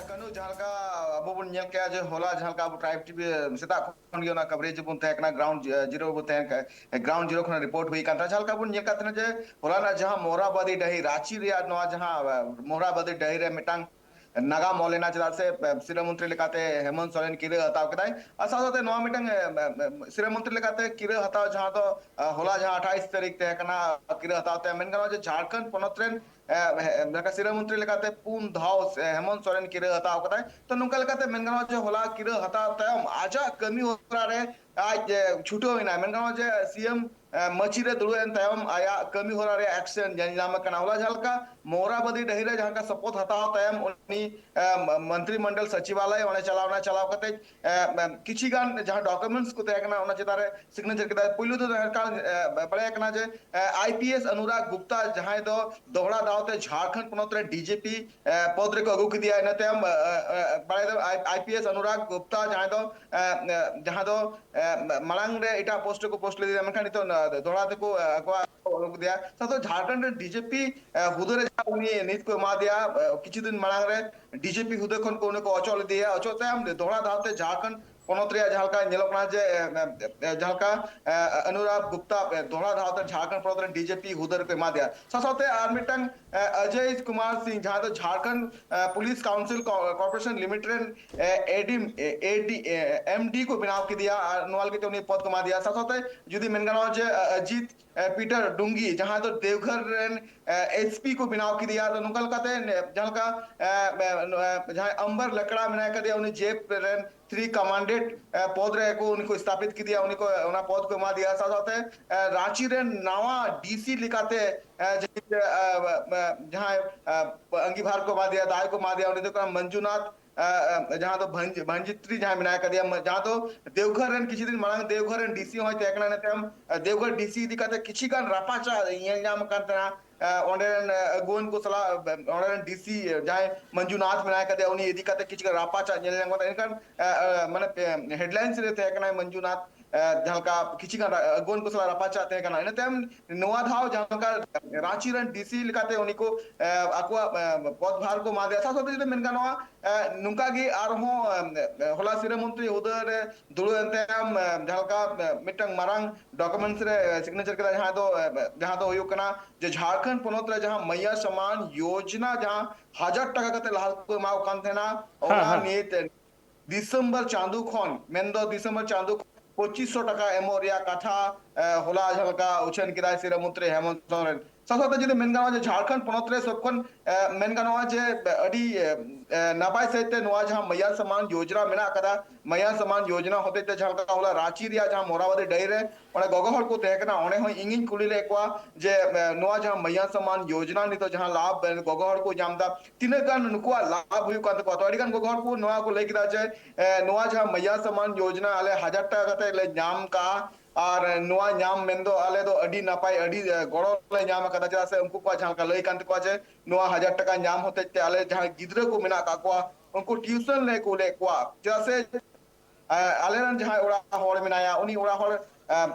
ᱠᱟᱹᱱᱩ, ᱡᱟᱦᱟᱸ ᱞᱮᱠᱟ ᱟᱵᱚ ᱵᱚᱱ ᱧᱮᱞ ᱠᱮᱜᱼᱟ ᱡᱮ ᱦᱚᱞᱟ ᱡᱟᱦᱟᱸ ᱞᱮᱠᱟ ᱟᱵᱚ ᱴᱨᱟᱭᱤᱵᱽ ᱴᱤᱵᱷᱤ ᱥᱮᱛᱟᱜ ᱠᱷᱚᱱ ᱜᱮ ᱚᱱᱟ ᱠᱟᱵᱷᱨᱮᱡᱽ ᱨᱮᱵᱚᱱ ᱛᱟᱦᱮᱸ ᱠᱟᱱᱟ, ᱜᱨᱟᱣᱩᱱᱰ ᱡᱤᱨᱳ ᱨᱮᱵᱚᱱ ᱛᱟᱦᱮᱸ ᱠᱟᱱᱟ, ᱜᱨᱟᱣᱩᱱᱰ ᱡᱤᱨᱳ ᱠᱷᱚᱱ ᱨᱤᱯᱳᱨᱴ ᱦᱩᱭ ᱠᱟᱱ ᱛᱟᱦᱮᱸ᱾ ᱡᱟᱦᱟᱸ ᱞᱮᱠᱟ ᱵᱚᱱ ᱧᱮᱞ ᱠᱟᱜ ᱛᱟᱦᱮᱸᱱᱟ ᱡᱮ ᱦᱚᱞᱟᱱᱟᱜ ᱡᱟᱦᱟᱸ ᱢᱚᱦᱨᱟᱵᱟᱫᱤ ᱰᱟᱹᱦᱤ, ᱨᱟᱸᱪᱤ ᱨᱮᱭᱟᱜ ᱱᱚᱣᱟ ᱡᱟᱦᱟᱸ, ᱟᱸ, ᱢᱚᱦᱨᱟᱵᱟᱫᱤ ᱰᱟᱹᱦᱤ ᱨᱮ ᱢᱤᱫᱴᱟᱝ ᱱᱟᱜᱟᱢ ᱚᱞ ᱮᱱᱟ, ᱪᱮᱫᱟᱜ ᱥᱮ, ᱮ, ᱥᱤᱨᱟᱹ ᱢᱚᱱᱛᱨᱤ ᱞᱮᱠᱟᱛᱮ ᱦᱮᱢᱚᱱᱛ ᱥᱚᱨᱮᱱ ᱠᱤᱨᱟᱹ ᱦᱟᱛᱟᱣ ᱠᱮᱫᱟᱭ᱾ ᱟᱨ ᱥᱟᱶ ᱥᱟᱶᱛᱮ ᱱᱚᱣᱟ ᱢᱤᱫᱴᱟᱝ, ᱮ, ᱮ, ᱮ, ᱥᱤᱨᱟᱹ ᱢᱚᱱᱛᱨᱤ ᱞᱮᱠᱟᱛᱮ ᱠᱤᱨᱟᱹ ᱦᱟᱛᱟᱣ, ᱡᱟᱦᱟᱸ ᱫᱚ, ᱮ, ᱦᱚᱞᱟ ᱡᱟᱦᱟᱸ ᱟᱴᱷᱟᱭᱤᱥ ᱛᱟᱹᱨᱤᱠᱷ ᱛᱟᱦᱮᱸ ᱠᱟᱱᱟ ᱠᱤᱨᱟᱹ ᱦᱟᱛᱟᱣ ᱛᱮ, ᱢᱮᱱ ᱜᱟᱱᱚᱜᱼᱟ ᱡᱮ ᱡᱷᱟᱲᱠᱷᱚᱸᱰ ᱯᱚᱱᱚᱛ ᱨᱮᱱ, ᱮ, ᱮ, ᱮ, ᱥᱤᱨᱟᱹ ᱢᱚᱱᱛᱨᱤ ᱞᱮᱠᱟᱛᱮ ᱯᱩᱱ ᱫᱷᱟᱣ, ᱮ, ᱦᱮᱢᱚᱱᱛ ᱥᱚᱨᱮᱱ ᱠᱤᱨᱟᱹ ᱦᱟᱛᱟᱣ ᱠᱟᱫᱟᱭ᱾ ᱛᱚ, ᱱᱚᱝᱠᱟ ᱞᱮᱠᱟᱛᱮ ᱢᱮᱱ ᱜᱟᱱᱚᱜᱼᱟ ᱡᱮ ᱦᱚᱞᱟ ᱠᱤᱨᱟᱹ ᱦᱟᱛᱟᱣ ᱛᱟᱭᱚᱢ ᱟᱡᱟᱜ ᱠᱟᱹᱢᱤ ᱦᱚᱨᱟ ᱨᱮ ᱟᱡ, ᱮ, ᱪᱷᱩᱴᱟᱹᱣ ᱮᱱᱟᱭ᱾ ᱢᱮᱱ ᱜᱟᱱᱚᱜᱼᱟ ᱡᱮ ᱥᱤ ᱮᱢ ᱮ, ᱢᱟᱹᱪᱤ ᱨᱮ ᱫᱩᱲᱩᱵ ᱮᱱ ᱛᱟᱭᱚᱢ ᱟᱭᱟᱜ ᱠᱟᱹᱢᱤ ᱦᱚᱨᱟ ᱨᱮᱭᱟᱜ ᱮᱠᱥᱮᱱ ᱧᱮᱞ ᱧᱟᱢ ᱟᱠᱟᱱᱟ᱾ ᱦᱚᱞᱟ ᱡᱟᱦᱟᱸ ᱞᱮᱠᱟ ᱢᱚᱦᱨᱟᱵᱟᱫᱤ ᱰᱟᱹᱦᱤ ᱨᱮ ᱡᱟᱦᱟᱸ ᱞᱮᱠᱟ ᱥᱚᱯᱚᱫ ᱦᱟᱛᱟᱣ ᱛᱟᱭᱚᱢ ᱩᱱᱤ, ᱮ, ᱢᱚᱱᱛᱨᱤ ᱢᱚᱱᱰᱚᱞ ᱥᱚᱪᱤᱵᱟᱞᱚᱭ ᱚᱸᱰᱮ ᱪᱟᱞᱟᱣ ᱮᱱᱟ, ᱪᱟᱞᱟᱣ ᱠᱟᱛᱮ, ᱮ, ᱠᱤᱪᱷᱤ ᱜᱟᱱ ᱡᱟᱦᱟᱸ ᱰᱚᱠᱩᱢᱮᱱᱴᱥ ᱠᱚ ᱛᱟᱦᱮᱸ ᱠᱟᱱᱟ ᱚᱱᱟ ᱪᱮᱛᱟᱱ ᱨᱮ ᱥᱤᱜᱽᱱᱮᱪᱟᱨ ᱠᱮᱫᱟᱭ᱾ ᱯᱩᱭᱞᱩ ᱫᱚ ᱫᱚᱨᱠᱟᱨ, ᱮ, ᱵᱟᱲᱟᱭ ᱠᱟᱱᱟ ᱡᱮ, ᱮ, ᱟᱭ ᱯᱤ ᱮᱥ ᱚᱱᱩᱨᱟᱜᱽ ᱜᱩᱯᱛᱟ ᱡᱟᱦᱟᱸᱭ ᱫᱚ ᱫᱚᱦᱲᱟ ᱫᱟᱣ ᱛᱮ ᱡᱷᱟᱲᱠᱷᱚᱸᱰ ᱯᱚᱱᱚᱛ ᱨᱮ ᱰᱤ ᱡᱤ ᱯᱤ, ᱮ, ᱯᱚᱫ ᱨᱮᱠᱚ ᱟᱹᱜᱩ ᱠᱮᱫᱮᱭᱟ᱾ ᱤᱱᱟᱹ ᱛᱟᱭᱚᱢ, ᱮ, ᱮ, ᱮ, ᱵᱟᱲᱟᱭ ᱫᱚ ᱟᱭ ᱯᱤ ᱮᱥ ᱚᱱᱩᱨᱟᱜᱽ ᱜᱩᱯᱛᱟ ᱡᱟᱦᱟᱸᱭ ᱫᱚ, ᱮ, ᱮ, ᱡᱟᱦᱟᱸ ᱫᱚ ᱮ, ᱢᱟᱲᱟᱝ ᱨᱮ ᱮᱴᱟᱜ ᱯᱳᱥᱴ ᱨᱮᱠᱚ ᱯᱳᱥᱴ ᱞᱮᱫᱮᱭᱟ, ᱢᱮᱱᱠᱷᱟᱱ ᱱᱤᱛᱚᱜ ᱱᱚᱣᱟ ᱫᱚᱦᱲᱟ ᱛᱮᱠᱚ, ᱮ, ᱟᱠᱚᱣᱟᱜ ᱠᱚ ᱟᱹᱜᱩ ᱠᱮᱫᱮᱭᱟ᱾ ᱥᱟᱶᱛᱮ ᱡᱷᱟᱲᱠᱷᱚᱸᱰ ᱨᱮᱱ ᱰᱤ ᱡᱤ ᱯᱤ, ᱮ, ᱦᱩᱫᱟᱹ ᱨᱮ ᱡᱟᱦᱟᱸ ᱩᱱᱤ ᱱᱤᱛ ᱠᱚ ᱮᱢᱟ ᱫᱮᱭᱟ, ᱮ, ᱠᱤᱪᱷᱩ ᱫᱤᱱ ᱢᱟᱲᱟᱝ ᱨᱮ ᱰᱤ ᱡᱤ ᱯᱤ ᱦᱩᱫᱟᱹ ᱠᱷᱚᱱ ᱠᱚ ᱩᱱᱤ ᱠᱚ ᱚᱪᱚᱜ ᱞᱮᱫᱮᱭᱟ᱾ ᱚᱪᱚᱜ ᱛᱟᱭᱚᱢ ᱫᱚᱦᱲᱟ ᱫᱷᱟᱣ ᱛᱮ ᱡᱷᱟᱲᱠᱷᱚᱸᱰ ᱯᱚᱱᱚᱛ ᱨᱮᱭᱟᱜ ᱡᱟᱦᱟᱸ ᱞᱮᱠᱟ ᱧᱮᱞᱚᱜ ᱠᱟᱱᱟ ᱡᱮ, ᱮ, ᱮ, ᱡᱟᱦᱟᱸ ᱞᱮᱠᱟ, ᱮ, ᱚᱱᱩᱨᱟᱜᱽ ᱜᱩᱯᱛᱟ, ᱮ, ᱫᱚᱦᱲᱟ ᱫᱷᱟᱣ ᱛᱮ ᱡᱷᱟᱲᱠᱷᱚᱸᱰ ᱯᱚᱱᱚᱛ ᱨᱮᱱ ᱰᱤ ᱡᱤ ᱯᱤ ᱦᱩᱫᱟᱹ ᱨᱮᱠᱚ ᱮᱢᱟ ᱫᱮᱭᱟ᱾ ᱥᱟᱶ ᱥᱟᱶᱛᱮ ᱟᱨ ᱢᱤᱫᱴᱟᱝ, ᱮ, ᱚᱡᱚᱭ ᱠᱩᱢᱟᱨ ᱥᱤᱝ, ᱡᱟᱦᱟᱸ ᱫᱚ ᱡᱷᱟᱲᱠᱷᱚᱸᱰ, ᱮ, ᱯᱩᱞᱤᱥ ᱠᱟᱣᱩᱱᱥᱤᱞ ᱠᱚ-, ᱠᱚᱨᱯᱳᱨᱮᱥᱚᱱ ᱞᱤᱢᱤᱴᱮᱰ ᱨᱮᱱ, ᱮ, ᱮ ᱰᱤ ᱮᱢ, ᱮ, ᱮ ᱰᱤ, ᱮ, ᱮᱢ ᱰᱤ ᱠᱚ ᱵᱮᱱᱟᱣ ᱠᱮᱫᱮᱭᱟ ᱟᱨ ᱱᱚᱣᱟ ᱞᱟᱹᱜᱤᱫ ᱛᱮ ᱩᱱᱤ ᱯᱚᱫ ᱠᱚ ᱮᱢᱟ ᱫᱮᱭᱟ᱾ ᱥᱟᱶ ᱥᱟᱶᱛᱮ ᱡᱩᱫᱤ ᱢᱮᱱ ᱜᱟᱱᱚᱜᱼᱟ ᱡᱮ, ᱮ, ᱚᱡᱤᱛ, ᱮ, ᱯᱤᱴᱟᱨ ᱰᱩᱝᱜᱤ, ᱡᱟᱦᱟᱸ ᱫᱚ ᱫᱮᱣᱜᱷᱚᱨ ᱨᱮᱱ, ᱮ, ᱮᱥ ᱯᱤ ᱠᱚ ᱵᱮᱱᱟᱣ ᱠᱮᱫᱮᱭᱟ᱾ ᱟᱫᱚ ᱱᱚᱝᱠᱟ ᱞᱮᱠᱟᱛᱮ ᱱᱮ-, ᱡᱟᱦᱟᱸ ᱞᱮᱠᱟ, ᱮ, ᱮ, ᱱᱚ-, ᱮ, ᱡᱟᱦᱟᱸᱭ ᱟᱢᱵᱟᱨ ᱞᱟᱠᱲᱟ ᱢᱮᱱᱟᱭ ᱠᱟᱫᱮᱭᱟ, ᱩᱱᱤ ᱡᱮᱯ ᱨᱮᱱ ᱛᱷᱨᱤ ᱠᱚᱢᱟᱱᱰᱮᱱᱴ, ᱮ, ᱯᱚᱫ ᱨᱮ ᱠᱚ ᱩᱱᱤ ᱠᱚ ᱥᱛᱷᱟᱯᱤᱛ ᱠᱮᱫᱮᱭᱟ, ᱩᱱᱤ ᱠᱚ ᱚᱱᱟ ᱯᱚᱫ ᱠᱚ ᱮᱢᱟ ᱫᱮᱭᱟ᱾ ᱥᱟᱶ ᱥᱟᱶᱛᱮ, ᱮ, ᱨᱟᱸᱪᱤ ᱨᱮᱱ ᱱᱟᱣᱟ ᱰᱤ ᱥᱤ ᱞᱮᱠᱟᱛᱮ, ᱮ, ᱡᱟᱦᱟᱸᱭ, ᱮ, ᱮ, ᱡᱟᱦᱟᱸᱭ, ᱮ, ᱟᱸᱜᱤᱵᱷᱟᱨ ᱠᱚ ᱮᱢᱟ ᱫᱮᱭᱟ, ᱫᱟᱭ ᱠᱚ ᱮᱢᱟ ᱫᱮᱭᱟ, ᱩᱱᱤ ᱫᱚ ᱠᱟᱱᱟ ᱢᱚᱧᱡᱩᱱᱟᱛᱷ, ᱮ, ᱮ, ᱡᱟᱦᱟᱸ ᱫᱚ ᱵᱷᱟᱱᱡ-, ᱵᱷᱟᱱᱡᱤᱛᱨᱤ ᱡᱟᱦᱟᱸᱭ ᱢᱮᱱᱟᱭ ᱠᱟᱫᱮᱭᱟ, ᱢ-, ᱡᱟᱦᱟᱸ ᱫᱚ ᱫᱮᱣᱜᱷᱚᱨ ᱨᱮᱱ ᱠᱤᱪᱷᱩ ᱫᱤᱱ ᱢᱟᱲᱟᱝ ᱫᱮᱣᱜᱷᱚᱨ ᱨᱮᱱ ᱰᱤ ᱥᱤ ᱦᱚᱸᱭ ᱛᱟᱦᱮᱸ ᱠᱟᱱᱟ᱾ ᱤᱱᱟᱹ ᱛᱟᱭᱚᱢ, ᱮ, ᱫᱮᱣᱜᱷᱚᱨ ᱰᱤ ᱥᱤ ᱤᱫᱤ ᱠᱟᱛᱮ ᱠᱤᱪᱷᱤ ᱜᱟᱱ ᱨᱟᱯᱟᱪᱟᱜ ᱧᱮᱞ ᱧᱟᱢ ᱟᱠᱟᱱ ᱛᱟᱦᱮᱸᱱᱟ᱾ ᱮ, ᱚᱸᱰᱮ ᱨᱮᱱ, ᱮ, ᱟᱹᱜᱩᱣᱟᱹᱱ ᱠᱚ ᱥᱟᱞᱟᱜ, ᱮ, ᱚᱸᱰᱮ ᱨᱮᱱ ᱰᱤ ᱥᱤ, ᱮ, ᱡᱟᱦᱟᱸᱭ ᱢᱚᱧᱡᱩᱱᱟᱛᱷ ᱢᱮᱱᱟᱭ ᱠᱟᱫᱮᱭᱟ, ᱩᱱᱤ ᱤᱫᱤ ᱠᱟᱛᱮ ᱠᱤᱪᱷᱩ ᱜᱟᱱ ᱨᱟᱯᱟᱪᱟᱜ ᱧᱮᱞ ᱧᱟᱢ ᱠᱟᱱᱟ᱾ ᱮᱱᱠᱷᱟᱱ, ᱮ, ᱮ, ᱢᱟᱱᱮ, ᱮ, ᱦᱮᱰᱞᱟᱭᱤᱱᱥ ᱨᱮ ᱛᱟᱦᱮᱸ ᱠᱟᱱᱟᱭ ᱢᱚᱧᱡᱩᱱᱟᱛᱷ, ᱮ, ᱡᱟᱦᱟᱸ ᱞᱮᱠᱟ ᱠᱤᱪᱷᱤ ᱜᱟᱱ ᱨᱟ-, ᱟᱹᱜᱩᱣᱟᱹᱱ ᱠᱚ ᱥᱟᱞᱟᱜ ᱨᱟᱯᱟᱪᱟᱜ ᱛᱟᱦᱮᱸ ᱠᱟᱱᱟ᱾ ᱤᱱᱟᱹ ᱛᱟᱭᱚᱢ ᱱᱚᱣᱟ ᱫᱷᱟᱣ ᱡᱟᱦᱟᱸ ᱞᱮᱠᱟ ᱨᱟᱸᱪᱤ ᱨᱮᱱ ᱰᱤ ᱥᱤ ᱞᱮᱠᱟᱛᱮ ᱩᱱᱤ ᱠᱚ, ᱮ, ᱟᱠᱚᱣᱟᱜ, ᱮ, ᱯᱚᱫᱽᱵᱷᱟᱨ ᱠᱚ ᱮᱢᱟ ᱫᱮᱭᱟ᱾ ᱥᱟᱶ ᱥᱟᱶᱛᱮ ᱡᱩᱫᱤ ᱢᱮᱱ ᱜᱟᱱᱚᱜᱼᱟ, ᱮ, ᱱᱚᱝᱠᱟ ᱜᱮ ᱟᱨᱦᱚᱸ, ᱮ, ᱦᱚᱞᱟ ᱥᱤᱨᱟᱹ ᱢᱚᱱᱛᱨᱤ ᱦᱩᱫᱟᱹ ᱨᱮ ᱫᱩᱲᱩᱵ ᱮᱱ ᱛᱟᱭᱚᱢ, ᱮ, ᱡᱟᱦᱟᱸ ᱞᱮᱠᱟ, ᱮ, ᱢᱤᱫᱴᱟᱝ ᱢᱟᱨᱟᱝ ᱰᱚᱠᱩᱢᱮᱱᱴᱥ ᱨᱮ, ᱮ, ᱥᱤᱜᱽᱱᱮᱪᱟᱨ ᱠᱮᱫᱟ, ᱡᱟᱦᱟᱸ ᱫᱚ, ᱮ, ᱡᱟᱦᱟᱸ ᱫᱚ ᱦᱩᱭᱩᱜ ᱠᱟᱱᱟ ᱡᱮ ᱡᱷᱟᱨᱠᱷᱚᱸᱰ ᱯᱚᱱᱚᱛ ᱨᱮ ᱡᱟᱦᱟᱸ ᱢᱟᱭᱭᱟ ᱥᱚᱢᱢᱟᱱ ᱭᱳᱡᱽᱱᱟ ᱡᱟᱦᱟᱸ ᱦᱟᱡᱟᱨ ᱴᱟᱠᱟ ᱠᱟᱛᱮ ᱞᱟᱦᱟ ᱠᱚ ᱮᱢᱟ ᱠᱚ ᱠᱟᱱ ᱛᱟᱦᱮᱱᱟ, ᱦᱮᱸ, ᱚᱱᱟ ᱦᱮᱸ᱾ ᱱᱤᱭᱮ ᱛᱮ ᱰᱤᱥᱮᱢᱵᱚᱨ ᱪᱟᱸᱫᱚ ᱠᱷᱚᱱ, ᱢᱮᱱᱫᱚ ᱰᱤᱥᱮᱢᱵᱚᱨ ᱪᱟᱸᱫᱚ ᱠᱷᱚᱱ ᱯᱚᱸᱪᱤᱥ ᱥᱚ ᱴᱟᱠᱟ ᱮᱢᱚᱜ ᱨᱮᱭᱟᱜ ᱠᱟᱛᱷᱟ, ᱮ, ᱦᱚᱞᱟ ᱡᱟᱦᱟᱸ ᱞᱮᱠᱟ ᱩᱪᱷᱟᱹᱱ ᱠᱮᱫᱟᱭ ᱥᱤᱨᱟᱹ ᱢᱚᱱᱛᱨᱤ ᱦᱮᱢᱚᱱᱛ ᱥᱚᱨᱮᱱ᱾ ᱥᱟᱶ ᱥᱟᱶᱛᱮ ᱡᱩᱫᱤ ᱢᱮᱱ ᱜᱟᱱᱚᱜᱼᱟ ᱡᱮ ᱡᱷᱟᱲᱠᱷᱚᱸᱰ ᱯᱚᱱᱚᱛ ᱨᱮ ᱥᱚᱵ ᱠᱷᱚᱱ, ᱮ, ᱢᱮᱱ ᱜᱟᱱᱚᱜᱼᱟ ᱡᱮ ᱟᱹᱰᱤ, ᱮ, ᱮ, ᱱᱟᱯᱟᱭ ᱥᱟᱹᱦᱤᱡ ᱛᱮ ᱱᱚᱣᱟ ᱡᱟᱦᱟᱸ ᱢᱟᱭᱟᱱ ᱥᱚᱢᱢᱟᱱ ᱭᱳᱡᱽᱱᱟ ᱢᱮᱱᱟᱜ ᱟᱠᱟᱫᱟ, ᱢᱟᱭᱟᱱ ᱥᱚᱢᱢᱟᱱ ᱭᱳᱡᱽᱱᱟ ᱦᱚᱛᱮᱡ ᱛᱮ ᱡᱟᱦᱟᱸ ᱞᱮᱠᱟ ᱦᱚᱞᱟ ᱨᱟᱸᱪᱤ ᱨᱮᱭᱟᱜ ᱡᱟᱦᱟᱸ ᱢᱚᱨᱟᱣᱟᱫᱤ ᱰᱟᱹᱦᱤ ᱨᱮ ᱚᱸᱰᱮ ᱜᱚᱜᱚ ᱦᱚᱲ ᱠᱚ ᱛᱟᱦᱮᱸ ᱠᱟᱱᱟ, ᱚᱸᱰᱮ ᱦᱚᱸ ᱤᱧᱤᱧ ᱠᱩᱞᱤ ᱞᱮᱫ ᱠᱚᱣᱟ ᱡᱮ, ᱮ, ᱱᱚᱣᱟ ᱡᱟᱦᱟᱸ ᱢᱟᱭᱟᱱ ᱥᱚᱢᱢᱟᱱ ᱭᱳᱡᱽᱱᱟ ᱱᱤᱛᱚᱜ ᱡᱟᱦᱟᱸ ᱞᱟᱵᱷ, ᱮ, ᱜᱚᱜᱚ ᱦᱚᱲ ᱠᱚ ᱧᱟᱢ ᱮᱫᱟ, ᱛᱤᱱᱟᱹᱜ ᱜᱟᱱ ᱱᱩᱠᱩᱣᱟᱜ ᱞᱟᱵᱷ ᱦᱩᱭᱩᱜ ᱠᱟᱱ ᱛᱟᱠᱚᱣᱟ? ᱛᱚ ᱟᱹᱰᱤ ᱜᱟᱱ ᱜᱚᱜᱚ ᱦᱚᱲ ᱠᱚ ᱱᱚᱣᱟ ᱠᱚ ᱞᱟᱹᱭ ᱠᱮᱫᱟ ᱡᱮ, ᱮ, ᱱᱚᱣᱟ ᱡᱟᱦᱟᱸ ᱢᱟᱭᱟᱱ ᱥᱚᱢᱢᱟᱱ ᱭᱳᱡᱽᱱᱟ ᱟᱞᱮ ᱦᱟᱡᱟᱨ ᱴᱟᱠᱟ ᱠᱟᱛᱮ ᱞᱮ ᱧᱟᱢ ᱠᱟᱜᱼᱟ, ᱟᱨ ᱱᱚᱣᱟ ᱧᱟᱢ ᱢᱮᱱᱫᱚ ᱟᱞᱮ ᱫᱚ ᱟᱹᱰᱤ ᱱᱟᱯᱟᱭ, ᱟᱹᱰᱤ, ᱮ, ᱜᱚᱲᱚ ᱞᱮ ᱧᱟᱢ ᱟᱠᱟᱫᱟ, ᱪᱮᱫᱟᱜ ᱥᱮ ᱩᱱᱠᱩ ᱠᱚᱣᱟᱜ ᱡᱟᱦᱟᱸ ᱞᱮᱠᱟ ᱞᱟᱹᱭ ᱠᱟᱱ ᱛᱟᱠᱚᱣᱟ ᱡᱮ ᱱᱚᱣᱟ ᱦᱟᱡᱟᱨ ᱴᱟᱠᱟ ᱧᱟᱢ ᱦᱚᱛᱮᱡ ᱛᱮ ᱟᱞᱮ ᱡᱟᱦᱟᱸᱭ ᱜᱤᱫᱽᱨᱟᱹ ᱠᱚ ᱢᱮᱱᱟᱜ ᱟᱠᱟᱫ ᱠᱚᱣᱟ ᱩᱱᱠᱩ ᱴᱤᱭᱩᱥᱚᱱ ᱞᱮ ᱠᱩᱞᱮᱫ ᱠᱚᱣᱟ, ᱪᱮᱫᱟᱜ ᱥᱮ, ᱮ, ᱟᱞᱮᱨᱮᱱ ᱡᱟᱦᱟᱸᱭ ᱚᱲᱟᱜ ᱦᱚᱲ ᱢᱮᱱᱟᱭᱟ, ᱩᱱᱤ ᱚᱲᱟᱜ ᱦᱚᱲ,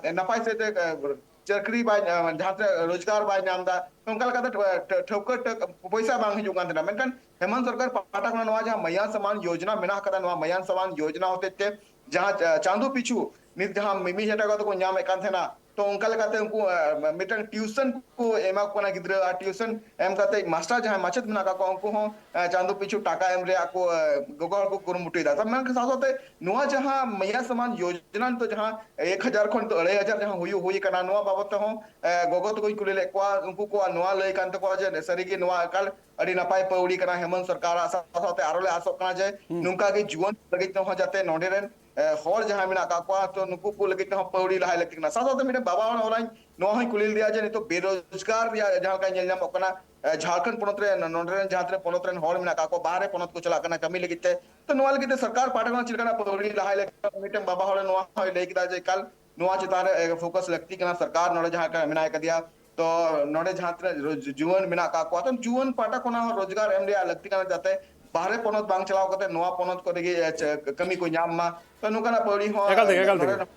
ᱮ, ᱱᱟᱯᱟᱭ ᱥᱮᱫ ᱛᱮ, ᱮ, ᱪᱟᱹᱠᱨᱤ ᱵᱟᱭ, ᱮ, ᱡᱟᱦᱟᱸ ᱛᱮ ᱨᱳᱡᱽᱜᱟᱨ ᱵᱟᱭ ᱧᱟᱢ ᱮᱫᱟ, ᱚᱱᱠᱟ ᱞᱮᱠᱟᱛᱮ ᱴᱷᱟᱹ-, ᱴᱷᱟᱹ-, ᱴᱷᱟᱹᱣᱠᱟᱹ ᱴᱷᱟᱹ-, ᱯᱚᱭᱥᱟ ᱵᱟᱝ ᱦᱤᱡᱩᱜ ᱠᱟᱱ ᱛᱟᱦᱮᱱᱟ᱾ ᱢᱮᱱᱠᱷᱟᱱ ᱦᱮᱢᱚᱱᱛ ᱥᱚᱨᱠᱟᱨ ᱯᱟᱦᱴᱟ ᱠᱷᱚᱱᱟᱜ ᱱᱚᱣᱟ ᱡᱟᱦᱟᱸ ᱢᱟᱭᱟᱱ ᱥᱚᱢᱢᱟᱱ ᱭᱳᱡᱽᱱᱟ ᱢᱮᱱᱟᱜ ᱟᱠᱟᱫᱟ, ᱱᱚᱣᱟ ᱢᱟᱭᱟᱱ ᱥᱚᱢᱢᱟᱱ ᱭᱳᱡᱽᱱᱟ ᱦᱚᱛᱮᱡ ᱛᱮ ᱡᱟᱦᱟᱸ ᱪᱟ-, ᱪᱟᱸᱫᱳ ᱯᱤᱪᱷᱩ ᱱᱤᱛ ᱡᱟᱦᱟᱸ ᱢᱤ-, ᱢᱤᱫ ᱦᱟᱡᱟᱨ ᱴᱟᱠᱟ ᱠᱟᱛᱮ ᱠᱚ ᱧᱟᱢᱮᱫ ᱠᱟᱱ ᱛᱟᱦᱮᱱᱟ, ᱛᱚ ᱚᱱᱠᱟ ᱞᱮᱠᱟᱛᱮ ᱩᱱᱠᱩ, ᱮ, ᱢᱤᱫᱴᱟᱝ ᱴᱤᱭᱩᱥᱚᱱ ᱠᱚ ᱮᱢᱟ ᱠᱚ ᱠᱟᱱᱟ ᱜᱤᱫᱽᱨᱟᱹ, ᱟᱨ ᱴᱤᱭᱩᱥᱚᱱ ᱮᱢ ᱠᱟᱛᱮ ᱢᱟᱥᱴᱟᱨ ᱡᱟᱦᱟᱸᱭ ᱢᱟᱪᱮᱫ ᱢᱮᱱᱟᱜ ᱟᱠᱟᱫ ᱠᱚᱣᱟ ᱩᱱᱠᱩ ᱦᱚᱸ, ᱮ, ᱪᱟᱸᱫᱳ ᱯᱤᱪᱷᱩ ᱴᱟᱠᱟ ᱮᱢ ᱨᱮᱭᱟᱜ ᱠᱚ, ᱮ, ᱜᱚᱜᱚ ᱦᱚᱲ ᱠᱚ ᱠᱩᱨᱩᱢᱩᱴᱩᱭᱮᱫᱟ᱾ ᱛᱚ ᱢᱮᱱᱠᱷᱟᱱ ᱥᱟᱶ ᱥᱟᱶᱛᱮ ᱱᱚᱣᱟ ᱡᱟᱦᱟᱸ ᱢᱟᱭᱟᱱ ᱥᱚᱢᱢᱟᱱ ᱭᱳᱡᱽᱱᱟ ᱱᱤᱛᱚᱜ ᱡᱟᱦᱟᱸ ᱮᱠ ᱦᱟᱡᱟᱨ ᱠᱷᱚᱱ ᱱᱤᱛᱚᱜ ᱟᱹᱲᱟᱹᱭ ᱦᱟᱡᱟᱨ ᱡᱟᱦᱟᱸ ᱦᱩᱭᱩᱜ, ᱦᱩᱭ ᱟᱠᱟᱱᱟ, ᱱᱚᱣᱟ ᱵᱟᱵᱚᱫ ᱛᱮᱦᱚᱸ, ᱮ, ᱜᱚᱜᱚ ᱛᱟᱠᱚᱧ ᱠᱩᱞᱤ ᱞᱮᱫ ᱠᱚᱣᱟ, ᱩᱱᱠᱩ ᱠᱚᱣᱟᱜ ᱱᱚᱣᱟ ᱞᱟᱹᱭ ᱠᱟᱱ ᱛᱟᱠᱚᱣᱟ ᱡᱮ ᱥᱟᱹᱨᱤᱜᱮ ᱱᱚᱣᱟ ᱮᱠᱟᱞ ᱟᱹᱰᱤ ᱱᱟᱯᱟᱭ ᱯᱟᱹᱣᱲᱤ ᱠᱟᱱᱟ ᱦᱮᱢᱚᱱᱛ ᱥᱚᱨᱠᱟᱨᱟᱜ᱾ ᱥᱟᱶ ᱥᱟᱶᱛᱮ ᱟᱨᱚ ᱞᱮ ᱟᱥᱚᱜ ᱠᱟᱱᱟ ᱡᱮ ᱦᱩᱸ᱾ ᱱᱚᱝᱠᱟ ᱜᱮ ᱡᱩᱣᱟᱹᱱ ᱞᱟᱹᱜᱤᱫ ᱛᱮᱦᱚᱸ ᱡᱟᱛᱮ ᱱᱚᱰᱮ ᱨᱮᱱ, ᱮ, ᱦᱚᱲ ᱡᱟᱦᱟᱸᱭ ᱢᱮᱱᱟᱜ ᱟᱠᱟᱫ ᱠᱚᱣᱟ, ᱛᱚ ᱱᱩᱠᱩ ᱠᱚ ᱞᱟᱹᱜᱤᱫ ᱛᱮᱦᱚᱸ ᱯᱟᱹᱣᱲᱤ ᱞᱟᱦᱟᱭ ᱞᱟᱹᱠᱛᱤ ᱠᱟᱱᱟ᱾ ᱥᱟᱶ ᱥᱟᱶᱛᱮ ᱢᱤᱫᱴᱮᱱ ᱵᱟᱵᱟ ᱦᱚᱲ ᱦᱚᱞᱟᱧ ᱱᱚᱣᱟ ᱦᱚᱸᱧ ᱠᱩᱞᱤ ᱞᱮᱫᱮᱭᱟ ᱡᱮ ᱱᱤᱛᱚᱜ ᱵᱮᱨᱳᱡᱽᱜᱟᱨ ᱨᱮᱭᱟᱜ ᱡᱟᱦᱟᱸ ᱞᱮᱠᱟ ᱧᱮᱞ ᱧᱟᱢᱚᱜ ᱠᱟᱱᱟ, ᱮ, ᱡᱷᱟᱲᱠᱷᱚᱸᱰ ᱯᱚᱱᱚᱛ ᱨᱮ, ᱱᱚᱰᱮ ᱨᱮᱱ ᱡᱟᱦᱟᱸ ᱛᱤᱱᱟᱹᱜ ᱯᱚᱱᱚᱛ ᱨᱮᱱ ᱦᱚᱲ ᱢᱮᱱᱟᱜ ᱟᱠᱟᱫ ᱠᱚᱣᱟ, ᱵᱟᱦᱨᱮ ᱯᱚᱱᱚᱛ ᱠᱚ ᱪᱟᱞᱟᱜ ᱠᱟᱱᱟ ᱠᱟᱹᱢᱤ ᱞᱟᱹᱜᱤᱫ ᱛᱮ, ᱛᱚ ᱱᱚᱣᱟ ᱞᱟᱹᱜᱤᱫ ᱛᱮ ᱥᱚᱨᱠᱟᱨ ᱯᱟᱦᱴᱟ ᱠᱷᱚᱱ ᱪᱮᱫ ᱞᱮᱠᱟᱱᱟᱜ ᱯᱟᱹᱣᱲᱤ ᱞᱟᱦᱟᱭ ᱞᱟᱹᱜᱤᱫ? ᱢᱤᱫᱴᱮᱱ ᱵᱟᱵᱟ ᱦᱚᱲ ᱱᱚᱣᱟ ᱦᱚᱸᱭ ᱞᱟᱹᱭ ᱠᱮᱫᱟ ᱡᱮ ᱮᱠᱟᱞ ᱱᱚᱣᱟ ᱪᱮᱛᱟᱱ ᱨᱮ, ᱮ, ᱯᱷᱳᱠᱟᱥ ᱞᱟᱹᱠᱛᱤ ᱠᱟᱱᱟ ᱥᱚᱨᱠᱟᱨ ᱱᱚᱰᱮ ᱡᱟᱦᱟᱸ ᱞᱮᱠᱟ ᱢᱮᱱᱟᱭ ᱠᱟᱫᱮᱭᱟ᱾ ᱛᱚ ᱱᱚᱰᱮ ᱡᱟᱦᱟᱸ ᱛᱤᱱᱟᱹᱜ ᱡᱩ-, ᱡᱩᱣᱟᱹᱱ ᱢᱮᱱᱟᱜ ᱟᱠᱟᱫ ᱠᱚᱣᱟ, ᱛᱚ ᱡᱩᱣᱟᱹᱱ ᱯᱟᱦᱴᱟ ᱠᱷᱚᱱᱟᱜ ᱦᱚᱸ ᱨᱳᱡᱽᱜᱟᱨ ᱮᱢ ᱨᱮᱭᱟᱜ ᱞᱟᱹᱠᱛᱤ ᱠᱟᱱᱟ, ᱡᱟᱛᱮ ᱵᱟᱦᱨᱮ ᱯᱚᱱᱚᱛ ᱵᱟᱝ ᱪᱟᱞᱟᱣ ᱠᱟᱛᱮ ᱱᱚᱣᱟ ᱯᱚᱱᱚᱛ ᱠᱚᱨᱮ ᱜᱮ, ᱮ, ᱪᱮ-, ᱠᱟᱹᱢᱤ ᱠᱚ ᱧᱟᱢ ᱢᱟ᱾ ᱛᱚ ᱱᱚᱝᱠᱟᱱᱟᱜ ᱯᱟᱹᱣᱲᱤ ᱦᱚᱸ, ᱮᱠᱟᱞ ᱛᱮᱜᱮ, ᱮ, ᱮᱠᱟᱞ ᱱᱚᱰᱮ ᱛᱮᱜᱮ᱾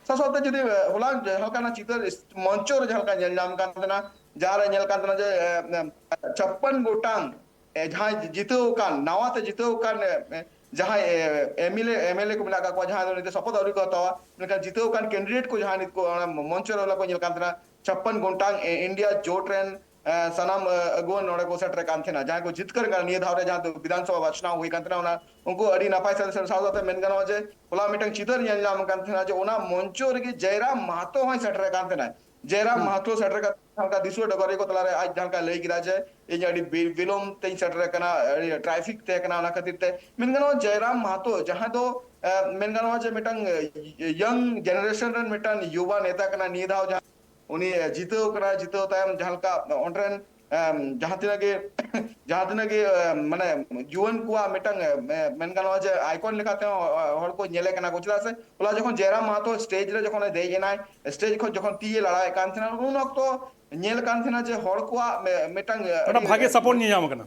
ᱥᱟᱶ ᱥᱟᱶᱛᱮ ᱡᱩᱫᱤ, ᱮ, ᱦᱚᱞᱟ ᱡᱟᱦᱟᱸ ᱞᱮᱠᱟᱱᱟᱜ ᱪᱤᱛᱟᱹᱨ ᱢᱚᱧᱪᱚ ᱨᱮ ᱡᱟᱦᱟᱸ ᱞᱮᱠᱟ ᱧᱮᱞ ᱧᱟᱢ ᱠᱟᱱ ᱛᱟᱦᱮᱱᱟ, ᱡᱟᱦᱟᱸ ᱨᱮ ᱧᱮᱞ ᱠᱟᱱ ᱛᱟᱦᱮᱱᱟ ᱡᱮ, ᱮ, ᱮ, ᱪᱷᱟᱯᱯᱟᱱ ᱜᱚᱴᱟᱝ, ᱮ, ᱡᱟᱦᱟᱸᱭ ᱡᱤᱛᱟᱹᱣ ᱟᱠᱟᱱ, ᱱᱟᱣᱟ ᱛᱮ ᱡᱤᱛᱟᱹᱣ ᱟᱠᱟᱱ, ᱮ, ᱮ, ᱡᱟᱦᱟᱸᱭ, ᱮ, M L A, M L A ᱠᱚ ᱢᱮᱱᱟᱜ ᱟᱠᱟᱫ ᱠᱚᱣᱟ, ᱡᱟᱦᱟᱸᱭ ᱫᱚ ᱱᱤᱛᱚᱜ ᱥᱚᱯᱚᱛ ᱟᱹᱣᱨᱤ ᱠᱚ ᱦᱟᱛᱟᱣᱟ, ᱢᱮᱱᱠᱷᱟᱱ ᱡᱤᱛᱟᱹᱣ ᱟᱠᱟᱱ ᱠᱮᱱᱰᱤᱰᱮᱴ ᱠᱚ ᱡᱟᱦᱟᱸᱭ ᱱᱤᱛ ᱠᱚ ᱚᱱᱟ ᱢᱚᱧᱪᱚ ᱨᱮ ᱦᱚᱞᱟ ᱠᱚ ᱧᱮᱞ ᱠᱟᱱ ᱛᱟᱦᱮᱱᱟ, ᱪᱷᱟᱯᱯᱟᱱ ᱜᱚᱴᱟᱝ, ᱮ, ᱤᱱᱰᱤᱭᱟ ᱡᱳᱴ ᱨᱮᱱ, ᱮ, ᱥᱟᱱᱟᱢ, ᱮ, ᱟᱹᱜᱩᱣᱟᱹᱱ ᱱᱚᱰᱮ ᱠᱚ ᱥᱮᱴᱮᱨ ᱠᱟᱱ ᱛᱟᱦᱮᱱᱟ, ᱡᱟᱦᱟᱸᱭ ᱠᱚ ᱡᱤᱛᱠᱟᱹᱨ ᱠᱟᱱᱟ ᱱᱤᱭᱟᱹ ᱫᱷᱟᱣ ᱨᱮ ᱡᱟᱦᱟᱸ ᱫᱚ ᱵᱤᱫᱷᱟᱱ ᱥᱚᱵᱷᱟ ᱵᱟᱪᱷᱱᱟᱣ ᱦᱩᱭ ᱠᱟᱱ ᱛᱟᱦᱮᱱᱟ, ᱚᱱᱟ ᱩᱱᱠᱩ ᱟᱹᱰᱤ ᱱᱟᱯᱟᱭ ᱥᱟᱶ, ᱥᱟᱶ ᱥᱟᱶᱛᱮ ᱢᱮᱱ ᱜᱟᱱᱚᱜᱼᱟ ᱡᱮ ᱦᱚᱞᱟ ᱢᱤᱫᱴᱟᱝ ᱪᱤᱛᱟᱹᱨ ᱧᱮᱞ ᱧᱟᱢ ᱠᱟᱱ ᱛᱟᱦᱮᱱᱟ ᱡᱮ ᱚᱱᱟ ᱢᱚᱧᱪᱚ ᱨᱮᱜᱮ ᱡᱟᱭᱨᱟᱢ ᱢᱟᱦᱟᱛᱚ ᱦᱚᱸᱭ ᱥᱮᱴᱮᱨ ᱠᱟᱱ ᱛᱟᱦᱮᱱᱟ᱾ ᱡᱚᱭᱨᱟᱢ ᱢᱟᱦᱟᱛᱚ ᱥᱮᱴᱮᱨ ᱠᱟᱛᱮ ᱡᱟᱦᱟᱸ ᱞᱮᱠᱟ ᱫᱤᱥᱩᱣᱟᱹ ᱰᱚᱜᱚᱨᱤᱭᱟᱹ ᱠᱚ ᱛᱟᱞᱟᱨᱮ ᱟᱡ ᱡᱟᱦᱟᱸ ᱞᱮᱠᱟ ᱞᱟᱹᱭ ᱠᱮᱫᱟ ᱡᱮ, "ᱤᱧ ᱟᱹᱰᱤ ᱵᱤ-, ᱵᱤᱞᱚᱢ ᱛᱮᱧ ᱥᱮᱴᱮᱨ ᱟᱠᱟᱱᱟ, ᱟᱹᱰᱤ ᱴᱨᱟᱯᱷᱤᱠ ᱛᱟᱦᱮᱸ ᱠᱟᱱᱟ, ᱚᱱᱟ ᱠᱷᱟᱹᱛᱤᱨ ᱛᱮ", ᱢᱮᱱ ᱜᱟᱱᱚᱜᱼᱟ ᱡᱚᱭᱨᱟᱢ ᱢᱟᱦᱟᱛᱚ ᱡᱟᱦᱟᱸ ᱫᱚ, ᱮ, ᱢᱮᱱ ᱜᱟᱱᱚᱜᱼᱟ ᱡᱮ ᱢᱤᱫᱴᱟᱝ, ᱮ, ᱭᱚᱝ ᱡᱮᱱᱟᱨᱮᱥᱚᱱ ᱨᱮᱱ ᱢᱤᱫᱴᱟᱝ ᱭᱩᱵᱟ ᱱᱮᱛᱟ ᱠᱟᱱᱟ ᱱᱤᱭᱟᱹ ᱫᱷᱟᱣ ᱡᱟᱦᱟᱸ ᱩᱱᱤ, ᱮ, ᱡᱤᱛᱟᱹᱣ ᱠᱟᱱᱟ, ᱡᱤᱛᱟᱹᱣ ᱛᱟᱭᱚᱢ ᱡᱟᱦᱟᱸ ᱞᱮᱠᱟ ᱚᱸᱰᱮ ᱨᱮᱱ, ᱮᱢ, ᱡᱟᱦᱟᱸ ᱛᱤᱱᱟᱹᱜ ᱜᱮ, ᱡᱟᱦᱟᱸ ᱛᱤᱱᱟᱹᱜ ᱜᱮ, ᱮ, ᱢᱟᱱᱮ ᱡᱩᱣᱟᱹᱱ ᱠᱚᱣᱟᱜ ᱢᱤᱫᱴᱟᱝ, ᱮ, ᱮ, ᱢᱮᱱ ᱜᱟᱱᱚᱜᱼᱟ ᱡᱮ ᱟᱭᱠᱚᱱ ᱞᱮᱠᱟᱛᱮ ᱦᱚᱸ, ᱮ, ᱦᱚᱲ ᱠᱚ ᱧᱮᱞᱮ ᱠᱟᱱᱟ ᱠᱚ, ᱪᱮᱫᱟᱜ ᱥᱮ ᱦᱚᱞᱟ ᱡᱚᱠᱷᱚᱱ ᱡᱚᱭᱨᱟᱢ ᱢᱟᱦᱟᱛᱚ ᱥᱴᱮᱡ ᱨᱮ ᱡᱚᱠᱷᱚᱱᱮ ᱫᱮᱡ ᱮᱱᱟᱭ, ᱥᱴᱮᱡ ᱠᱷᱚᱱ ᱡᱚᱠᱷᱚᱱ ᱛᱤᱭᱮ ᱞᱟᱲᱟᱣᱮᱫ ᱠᱟᱱ ᱛᱟᱦᱮᱱᱟ, ᱩᱱ ᱚᱠᱛᱚ ᱧᱮᱞ ᱠᱟᱱ ᱛᱟᱦᱮᱱᱟ ᱡᱮ ᱦᱚᱲ ᱠᱚᱣᱟᱜ ᱢᱮ-, ᱢᱤᱫᱴᱟᱝ, ᱮ, ᱢᱤᱫᱴᱟᱝ ᱟᱹᱰᱤ ᱵᱷᱟᱜᱮ ᱥᱟᱯᱳᱨᱴ ᱧᱮᱞ ᱧᱟᱢ ᱠᱟᱱᱟ᱾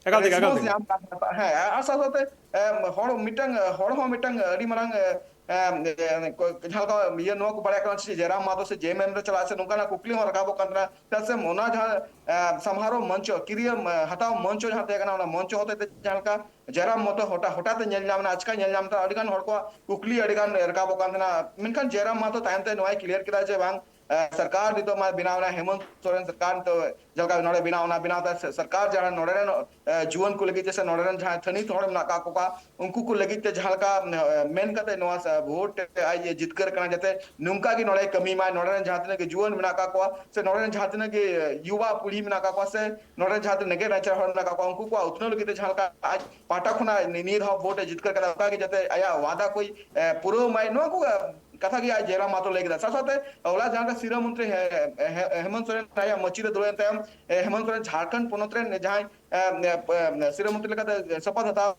ᱮᱠᱟᱞ ᱛᱮᱜᱮ, ᱮᱠᱟᱞ ᱨᱮᱥᱯᱚᱱᱥ ᱛᱮᱜᱮ᱾ ᱧᱟᱢ ᱠᱟᱱ ᱛᱟᱦᱮᱸ᱾ ᱦᱮᱸ, ᱟᱨ ᱥᱟᱶ ᱥᱟᱶᱛᱮ, ᱮᱢ, ᱦᱚᱲ ᱢᱤᱫᱴᱟᱝ, ᱦᱚᱲ ᱦᱚᱸ ᱢᱤᱫᱴᱟᱝ ᱟᱹᱰᱤ ᱢᱟᱨᱟᱝ, ᱮ, ᱮᱢ, ᱮ, ᱠᱚ, ᱡᱟᱦᱟᱸ ᱞᱮᱠᱟ ᱤᱭᱟᱹ ᱱᱚᱣᱟ ᱠᱚ ᱵᱟᱲᱟᱭ ᱠᱟᱱᱟ ᱥᱮ ᱡᱚᱭᱨᱟᱢ ᱢᱟᱦᱟᱛᱚ ᱥᱮ ᱡᱮ ᱮᱢ ᱮᱢ ᱨᱮ ᱪᱟᱞᱟᱜ ᱥᱮ ᱱᱚᱝᱠᱟᱱᱟᱜ ᱠᱩᱠᱞᱤ ᱦᱚᱸ ᱨᱟᱠᱟᱵᱚᱜ ᱠᱟᱱ ᱛᱟᱦᱮᱱᱟ᱾ ᱪᱮᱫᱟᱜ ᱥᱮ ᱚᱱᱟ ᱡᱟᱦᱟᱸ, ᱮ, ᱥᱟᱢᱦᱟᱨᱚ ᱢᱚᱧᱪᱚ, ᱠᱤᱨᱤᱭᱟᱹ, ᱮ, ᱦᱟᱛᱟᱣ ᱢᱚᱧᱪᱚ ᱡᱟᱦᱟᱸ ᱛᱟᱦᱮᱸ ᱠᱟᱱᱟ, ᱚᱱᱟ ᱢᱚᱧᱪᱚ ᱦᱚᱛᱮ ᱛᱮ ᱡᱟᱦᱟᱸ ᱞᱮᱠᱟ ᱡᱚᱭᱨᱟᱢ ᱢᱟᱦᱟᱛᱚ ᱦᱚᱴᱟ-, ᱦᱚᱴᱟᱛ ᱮ ᱧᱮᱞ ᱧᱟᱢ ᱮᱱᱟ, ᱟᱪᱠᱟ ᱧᱮᱞ ᱧᱟᱢ ᱮᱱᱟ, ᱟᱹᱰᱤ ᱜᱟᱱ ᱦᱚᱲ ᱠᱚᱣᱟᱜ ᱠᱩᱠᱞᱤ ᱟᱹᱰᱤ ᱜᱟᱱ ᱨᱟᱠᱟᱵᱚᱜ ᱠᱟᱱ ᱛᱟᱦᱮᱱᱟ᱾ ᱢᱮᱱᱠᱷᱟᱱ ᱡᱚᱭᱨᱟᱢ ᱢᱟᱦᱟᱛᱚ ᱛᱟᱭᱚᱢ ᱛᱮ ᱱᱚᱣᱟᱭ ᱠᱞᱤᱭᱟᱨ ᱠᱮᱫᱟ ᱡᱮ ᱵᱟᱝ, ᱮ, ᱥᱚᱨᱠᱟᱨ ᱱᱤᱛᱚᱜ ᱢᱟ ᱵᱮᱱᱟᱣ ᱮᱱᱟ, ᱦᱮᱢᱚᱱᱛ ᱥᱚᱨᱮᱱ ᱥᱚᱨᱠᱟᱨ ᱱᱤᱛᱚᱜ ᱡᱟᱦᱟᱸ ᱞᱮᱠᱟ ᱱᱚᱰᱮ ᱵᱮᱱᱟᱣ ᱮᱱᱟ, ᱵᱮᱱᱟᱣ ᱛᱟᱭ ᱥᱚᱨᱠᱟᱨ ᱡᱟᱦᱟᱸ ᱱᱚᱰᱮ ᱨᱮᱱ, ᱮ, ᱡᱩᱣᱟᱹᱱ ᱠᱚ ᱞᱟᱹᱜᱤᱫ ᱛᱮ ᱥᱮ ᱱᱚᱰᱮ ᱨᱮᱱ ᱡᱟᱦᱟᱸᱭ ᱛᱷᱟᱹᱱᱤᱛ ᱦᱚᱲ ᱢᱮᱱᱟᱜ ᱟᱠᱟᱫ ᱠᱚᱣᱟ, ᱩᱱᱠᱩ ᱠᱚ ᱞᱟᱹᱜᱤᱫ ᱛᱮ ᱡᱟᱦᱟᱸ ᱞᱮᱠᱟ, ᱮ, ᱢᱮᱱ ᱠᱟᱛᱮ ᱱᱚᱣᱟ ᱥᱟ-, ᱵᱷᱳᱴ ᱨᱮ ᱟᱡ ᱮ ᱡᱤᱛᱠᱟᱹᱨ ᱠᱟᱱᱟ, ᱡᱟᱛᱮ ᱱᱚᱝᱠᱟ ᱜᱮ ᱱᱚᱰᱮ ᱠᱟᱹᱢᱤ ᱢᱟᱭ, ᱱᱚᱰᱮ ᱨᱮᱱ ᱡᱟᱦᱟᱸ ᱛᱤᱱᱟᱹᱜ ᱜᱮ ᱡᱩᱣᱟᱹᱱ ᱢᱮᱱᱟᱜ ᱟᱠᱟᱫ ᱠᱚᱣᱟ ᱥᱮ ᱱᱚᱰᱮ ᱨᱮᱱ ᱡᱟᱦᱟᱸ ᱛᱤᱱᱟᱹᱜ ᱜᱮ, ᱮ, ᱭᱩᱵᱟ ᱯᱤᱲᱦᱤ ᱢᱮᱱᱟᱜ ᱟᱠᱟᱫ ᱠᱚᱣᱟ ᱥᱮ ᱱᱚᱰᱮ ᱨᱮᱱ ᱡᱟᱦᱟᱸ ᱛᱤᱱᱟᱹᱜ ᱱᱮᱜᱮ ᱱᱟᱪᱟᱨ ᱦᱚᱲ ᱢᱮᱱᱟᱜ ᱟᱠᱟᱫ ᱠᱚᱣᱟ, ᱩᱱᱠᱩ ᱠᱚᱣᱟᱜ ᱩᱛᱱᱟᱹᱣ ᱞᱟᱹᱜᱤᱫ ᱛᱮ ᱡᱟᱦᱟᱸ ᱞᱮᱠᱟ ᱟᱡ ᱯᱟᱦᱴᱟ ᱠᱷᱚᱱᱟᱜ ᱱᱤ-, ᱱᱤᱭᱟᱹ ᱫᱷᱟᱣ ᱵᱷᱳᱴ ᱮ ᱡᱤᱛᱠᱟᱹᱨ ᱠᱟᱫᱟ, ᱚᱱᱠᱟ ᱜᱮ ᱡᱟᱛᱮ ᱟᱭᱟᱜ ᱣᱟᱫᱟ ᱠᱚᱭ, ᱮ, ᱯᱩᱨᱟᱹᱣ ᱢᱟᱭ, ᱱᱚᱣᱟ ᱠᱚ, ᱮ, ᱠᱟᱛᱷᱟ ᱜᱮ ᱟᱡ ᱡᱚᱭᱨᱟᱢ ᱢᱟᱦᱟᱛᱚ ᱞᱟᱹᱭ ᱠᱮᱫᱟ᱾ ᱥᱟᱶ ᱥᱟᱶᱛᱮ ᱦᱚᱞᱟ ᱡᱟᱦᱟᱸ ᱞᱮᱠᱟ ᱥᱤᱨᱟᱹ ᱢᱚᱱᱛᱨᱤ ᱦᱮ-, ᱦᱮ-, ᱦᱮᱢᱚᱱᱛ ᱥᱚᱨᱮᱱ ᱟᱭᱟᱜ ᱢᱟᱹᱪᱤ ᱨᱮ ᱫᱩᱲᱩᱵ ᱮᱱ ᱛᱟᱭᱚᱢ, ᱮ, ᱦᱮᱢᱚᱱᱛ ᱥᱚᱨᱮᱱ ᱡᱷᱟᱲᱠᱷᱚᱸᱰ ᱯᱚᱱᱚᱛ ᱨᱮᱱ ᱡᱟᱦᱟᱸᱭ, ᱮ, ᱮ, ᱮ, ᱥᱤᱨᱟᱹ ᱢᱚᱱᱛᱨᱤ ᱞᱮᱠᱟᱛᱮ ᱥᱚᱯᱚᱛ ᱦᱟᱛᱟᱣ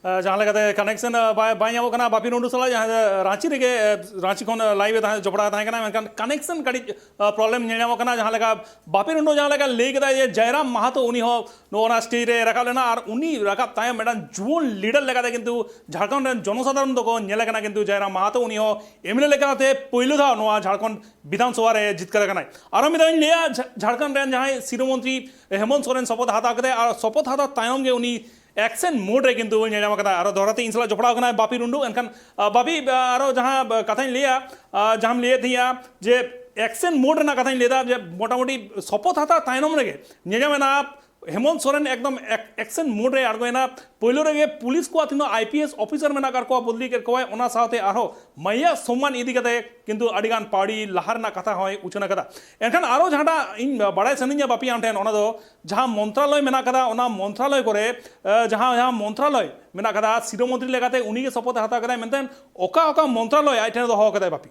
ᱮ, ᱡᱟᱦᱟᱸ ᱞᱮᱠᱟᱛᱮ ᱠᱟᱱᱮᱠᱥᱚᱱ, ᱮ, ᱵᱟᱭ, ᱵᱟᱭ ᱧᱟᱢᱚᱜ ᱠᱟᱱᱟ ᱵᱟᱯᱤ ᱴᱩᱰᱩ ᱥᱟᱞᱟᱜ, ᱡᱟᱦᱟᱸᱭ ᱫᱚ ᱨᱟᱸᱪᱤ ᱨᱮᱜᱮ, ᱮ, ᱨᱟᱸᱪᱤ ᱠᱷᱚᱱ, ᱮ, ᱞᱟᱭᱤᱵᱷ ᱮ ᱛᱟᱦᱮᱸ, ᱡᱚᱯᱲᱟᱣ ᱛᱟᱦᱮᱸ ᱠᱟᱱᱟ, ᱢᱮᱱᱠᱷᱟᱱ ᱠᱟᱱᱮᱠᱥᱚᱱ ᱠᱟᱹᱴᱤᱡ, ᱮ, ᱯᱨᱚᱵᱞᱮᱢ ᱧᱮᱞ ᱧᱟᱢᱚᱜ ᱠᱟᱱᱟ᱾ ᱡᱟᱦᱟᱸ ᱞᱮᱠᱟ ᱵᱟᱯᱤ ᱴᱩᱰᱩ ᱡᱟᱦᱟᱸ ᱞᱮᱠᱟ ᱞᱟᱹᱭ ᱠᱮᱫᱟᱭ ᱡᱮ ᱡᱚᱭᱨᱟᱢ ᱢᱟᱦᱟᱛᱚ ᱩᱱᱤ ᱦᱚᱸ ᱱᱚᱜᱼᱚ ᱱᱟ ᱥᱴᱮᱡ ᱨᱮ ᱨᱟᱠᱟᱵ ᱞᱮᱱᱟ ᱟᱨ ᱩᱱᱤ ᱨᱟᱠᱟᱵ ᱛᱟᱭᱚᱢ ᱢᱤᱫᱴᱟᱝ ᱡᱩᱣᱟᱹᱱ ᱞᱤᱰᱟᱨ ᱞᱮᱠᱟᱛᱮ ᱠᱤᱱᱛᱩ ᱡᱷᱟᱲᱠᱷᱚᱸᱰ ᱨᱮᱱ ᱡᱚᱱᱚᱥᱟᱫᱷᱟᱨᱚᱱ ᱫᱚᱠᱚ ᱧᱮᱞᱮ ᱠᱟᱱᱟ, ᱠᱤᱱᱛᱩ ᱡᱚᱭᱨᱟᱢ ᱢᱟᱦᱟᱛᱚ ᱩᱱᱤ ᱦᱚᱸ ᱮᱢ ᱮᱞ ᱮ ᱞᱮᱠᱟᱛᱮ ᱯᱳᱭᱞᱳ ᱫᱷᱟᱣ ᱱᱚᱣᱟ ᱡᱷᱟᱲᱠᱷᱚᱸᱰ ᱵᱤᱫᱷᱟᱱ ᱥᱚᱵᱷᱟ ᱨᱮ ᱡᱤᱛᱠᱟᱹᱨ ᱟᱠᱟᱱᱟᱭ᱾ ᱟᱨᱚ ᱢᱤᱫ ᱫᱷᱟᱣ ᱤᱧ ᱞᱟᱹᱭᱟ, ᱡᱷᱟ-, ᱡᱷᱟᱲᱠᱷᱚᱸᱰ ᱨᱮᱱ ᱡᱟᱦᱟᱸᱭ ᱥᱤᱨᱟᱹ ᱢᱚᱱᱛᱨᱤ ᱦᱮᱢᱚᱱᱛ ᱥᱚᱨᱮᱱ ᱥᱚᱯᱚᱫ ᱦᱟᱛᱟᱣ ᱠᱮᱫᱟᱭ ᱟᱨ ᱥᱚᱯᱚᱫ ᱦᱟᱛᱟᱣ ᱛᱟᱭᱚᱢ ᱜᱮ ᱩᱱᱤ ᱮᱠᱥᱮᱱ ᱢᱳᱰ ᱨᱮ ᱠᱤᱱᱛᱩ ᱧᱮᱞ ᱧᱟᱢ ᱟᱠᱟᱱᱟ᱾ ᱟᱨᱚ ᱫᱚᱦᱲᱟ ᱛᱮ ᱤᱧ ᱥᱟᱞᱟᱜ ᱡᱚᱯᱲᱟᱣ ᱠᱟᱱᱟᱭ ᱵᱟᱯᱤ ᱴᱩᱰᱩ᱾ ᱮᱱᱠᱷᱟᱱ, ᱟ, ᱵᱟᱯᱤ, ᱟ, ᱟᱨᱚ ᱡᱟᱦᱟᱸ, ᱟ, ᱠᱟᱛᱷᱟᱧ ᱞᱟᱹᱭᱟ, ᱟ, ᱡᱟᱦᱟᱸᱢ ᱞᱟᱹᱭᱮᱫ ᱛᱟᱦᱮᱸᱜᱼᱟ ᱡᱮ ᱮᱠᱥᱮᱱ ᱢᱳᱰ ᱨᱮᱱᱟᱜ ᱠᱟᱛᱷᱟᱧ ᱞᱟᱹᱭᱫᱟ, ᱡᱮ ᱢᱚᱴᱟᱢᱩᱴᱤ ᱥᱚᱯᱚᱫ ᱦᱟᱛᱟᱣ ᱛᱟᱭᱱᱚᱢ ᱨᱮᱜᱮ ᱧᱮᱞ ᱧᱟᱢ ᱮᱱᱟ ᱦᱮᱢᱚᱱᱛ ᱥᱚᱨᱮᱱ ᱮᱠᱫᱚᱢ ᱮᱠ-, ᱮᱠᱥᱮᱱ ᱢᱳᱰ ᱨᱮ ᱟᱬᱜᱚᱭᱮᱱᱟ᱾ ᱯᱳᱭᱞᱳ ᱨᱮᱜᱮ ᱯᱩᱞᱤᱥ ᱠᱚᱣᱟᱜ ᱛᱤᱱᱟᱹᱜ ᱟᱭ ᱯᱤ ᱮᱥ ᱚᱯᱷᱤᱥᱟᱨ ᱢᱮᱱᱟᱜ ᱟᱠᱟᱫ ᱠᱚᱣᱟ ᱵᱚᱫᱞᱤ ᱠᱮᱫ ᱠᱚᱣᱟᱭ, ᱚᱱᱟ ᱥᱟᱶᱛᱮ ᱟᱨᱦᱚᱸ ᱢᱟᱹᱭᱭᱟ ᱥᱚᱢᱢᱟᱱ ᱤᱫᱤ ᱠᱟᱛᱮ ᱠᱤᱱᱛᱩ ᱟᱹᱰᱤᱜᱟᱱ ᱯᱟᱹᱣᱲᱤ ᱞᱟᱦᱟ ᱨᱮᱱᱟᱜ ᱠᱟᱛᱷᱟ ᱦᱚᱸᱭ ᱩᱪᱷᱟᱹᱱ ᱟᱠᱟᱫᱟ᱾ ᱮᱱᱠᱷᱟᱱ ᱟᱨᱚ ᱡᱟᱦᱟᱸᱴᱟᱜ ᱤᱧ ᱵᱟᱲᱟᱭ ᱥᱟᱱᱟᱧᱟ ᱵᱟᱯᱤ ᱟᱢ ᱴᱷᱮᱱ, ᱚᱱᱟ ᱫᱚ ᱡᱟᱦᱟᱸ ᱢᱚᱱᱛᱨᱟᱞᱚᱭ ᱢᱮᱱᱟᱜ ᱟᱠᱟᱫᱟ, ᱚᱱᱟ ᱢᱚᱱᱛᱨᱟᱞᱚᱭ ᱠᱚᱨᱮ, ᱮ, ᱡᱟᱦᱟᱸ, ᱡᱟᱦᱟᱸ ᱢᱚᱱᱛᱨᱟᱞᱚᱭ ᱢᱮᱱᱟᱜ ᱟᱠᱟᱫᱟ, ᱥᱤᱨᱟᱹ ᱢᱚᱱᱛᱨᱤ ᱞᱮᱠᱟᱛᱮ ᱩᱱᱤᱜᱮ ᱥᱚᱯᱚᱫ ᱮ ᱦᱟᱛᱟᱣ ᱠᱟᱫᱟᱭ, ᱢᱮᱱᱠᱷᱟᱱ ᱚᱠᱟ ᱚᱠᱟ ᱢᱚᱱᱛᱨᱟᱞᱚᱭ ᱟᱡ ᱴᱷᱮᱱ ᱫᱚᱦᱚ ᱠᱟᱫᱟᱭ ᱵᱟᱯᱤ?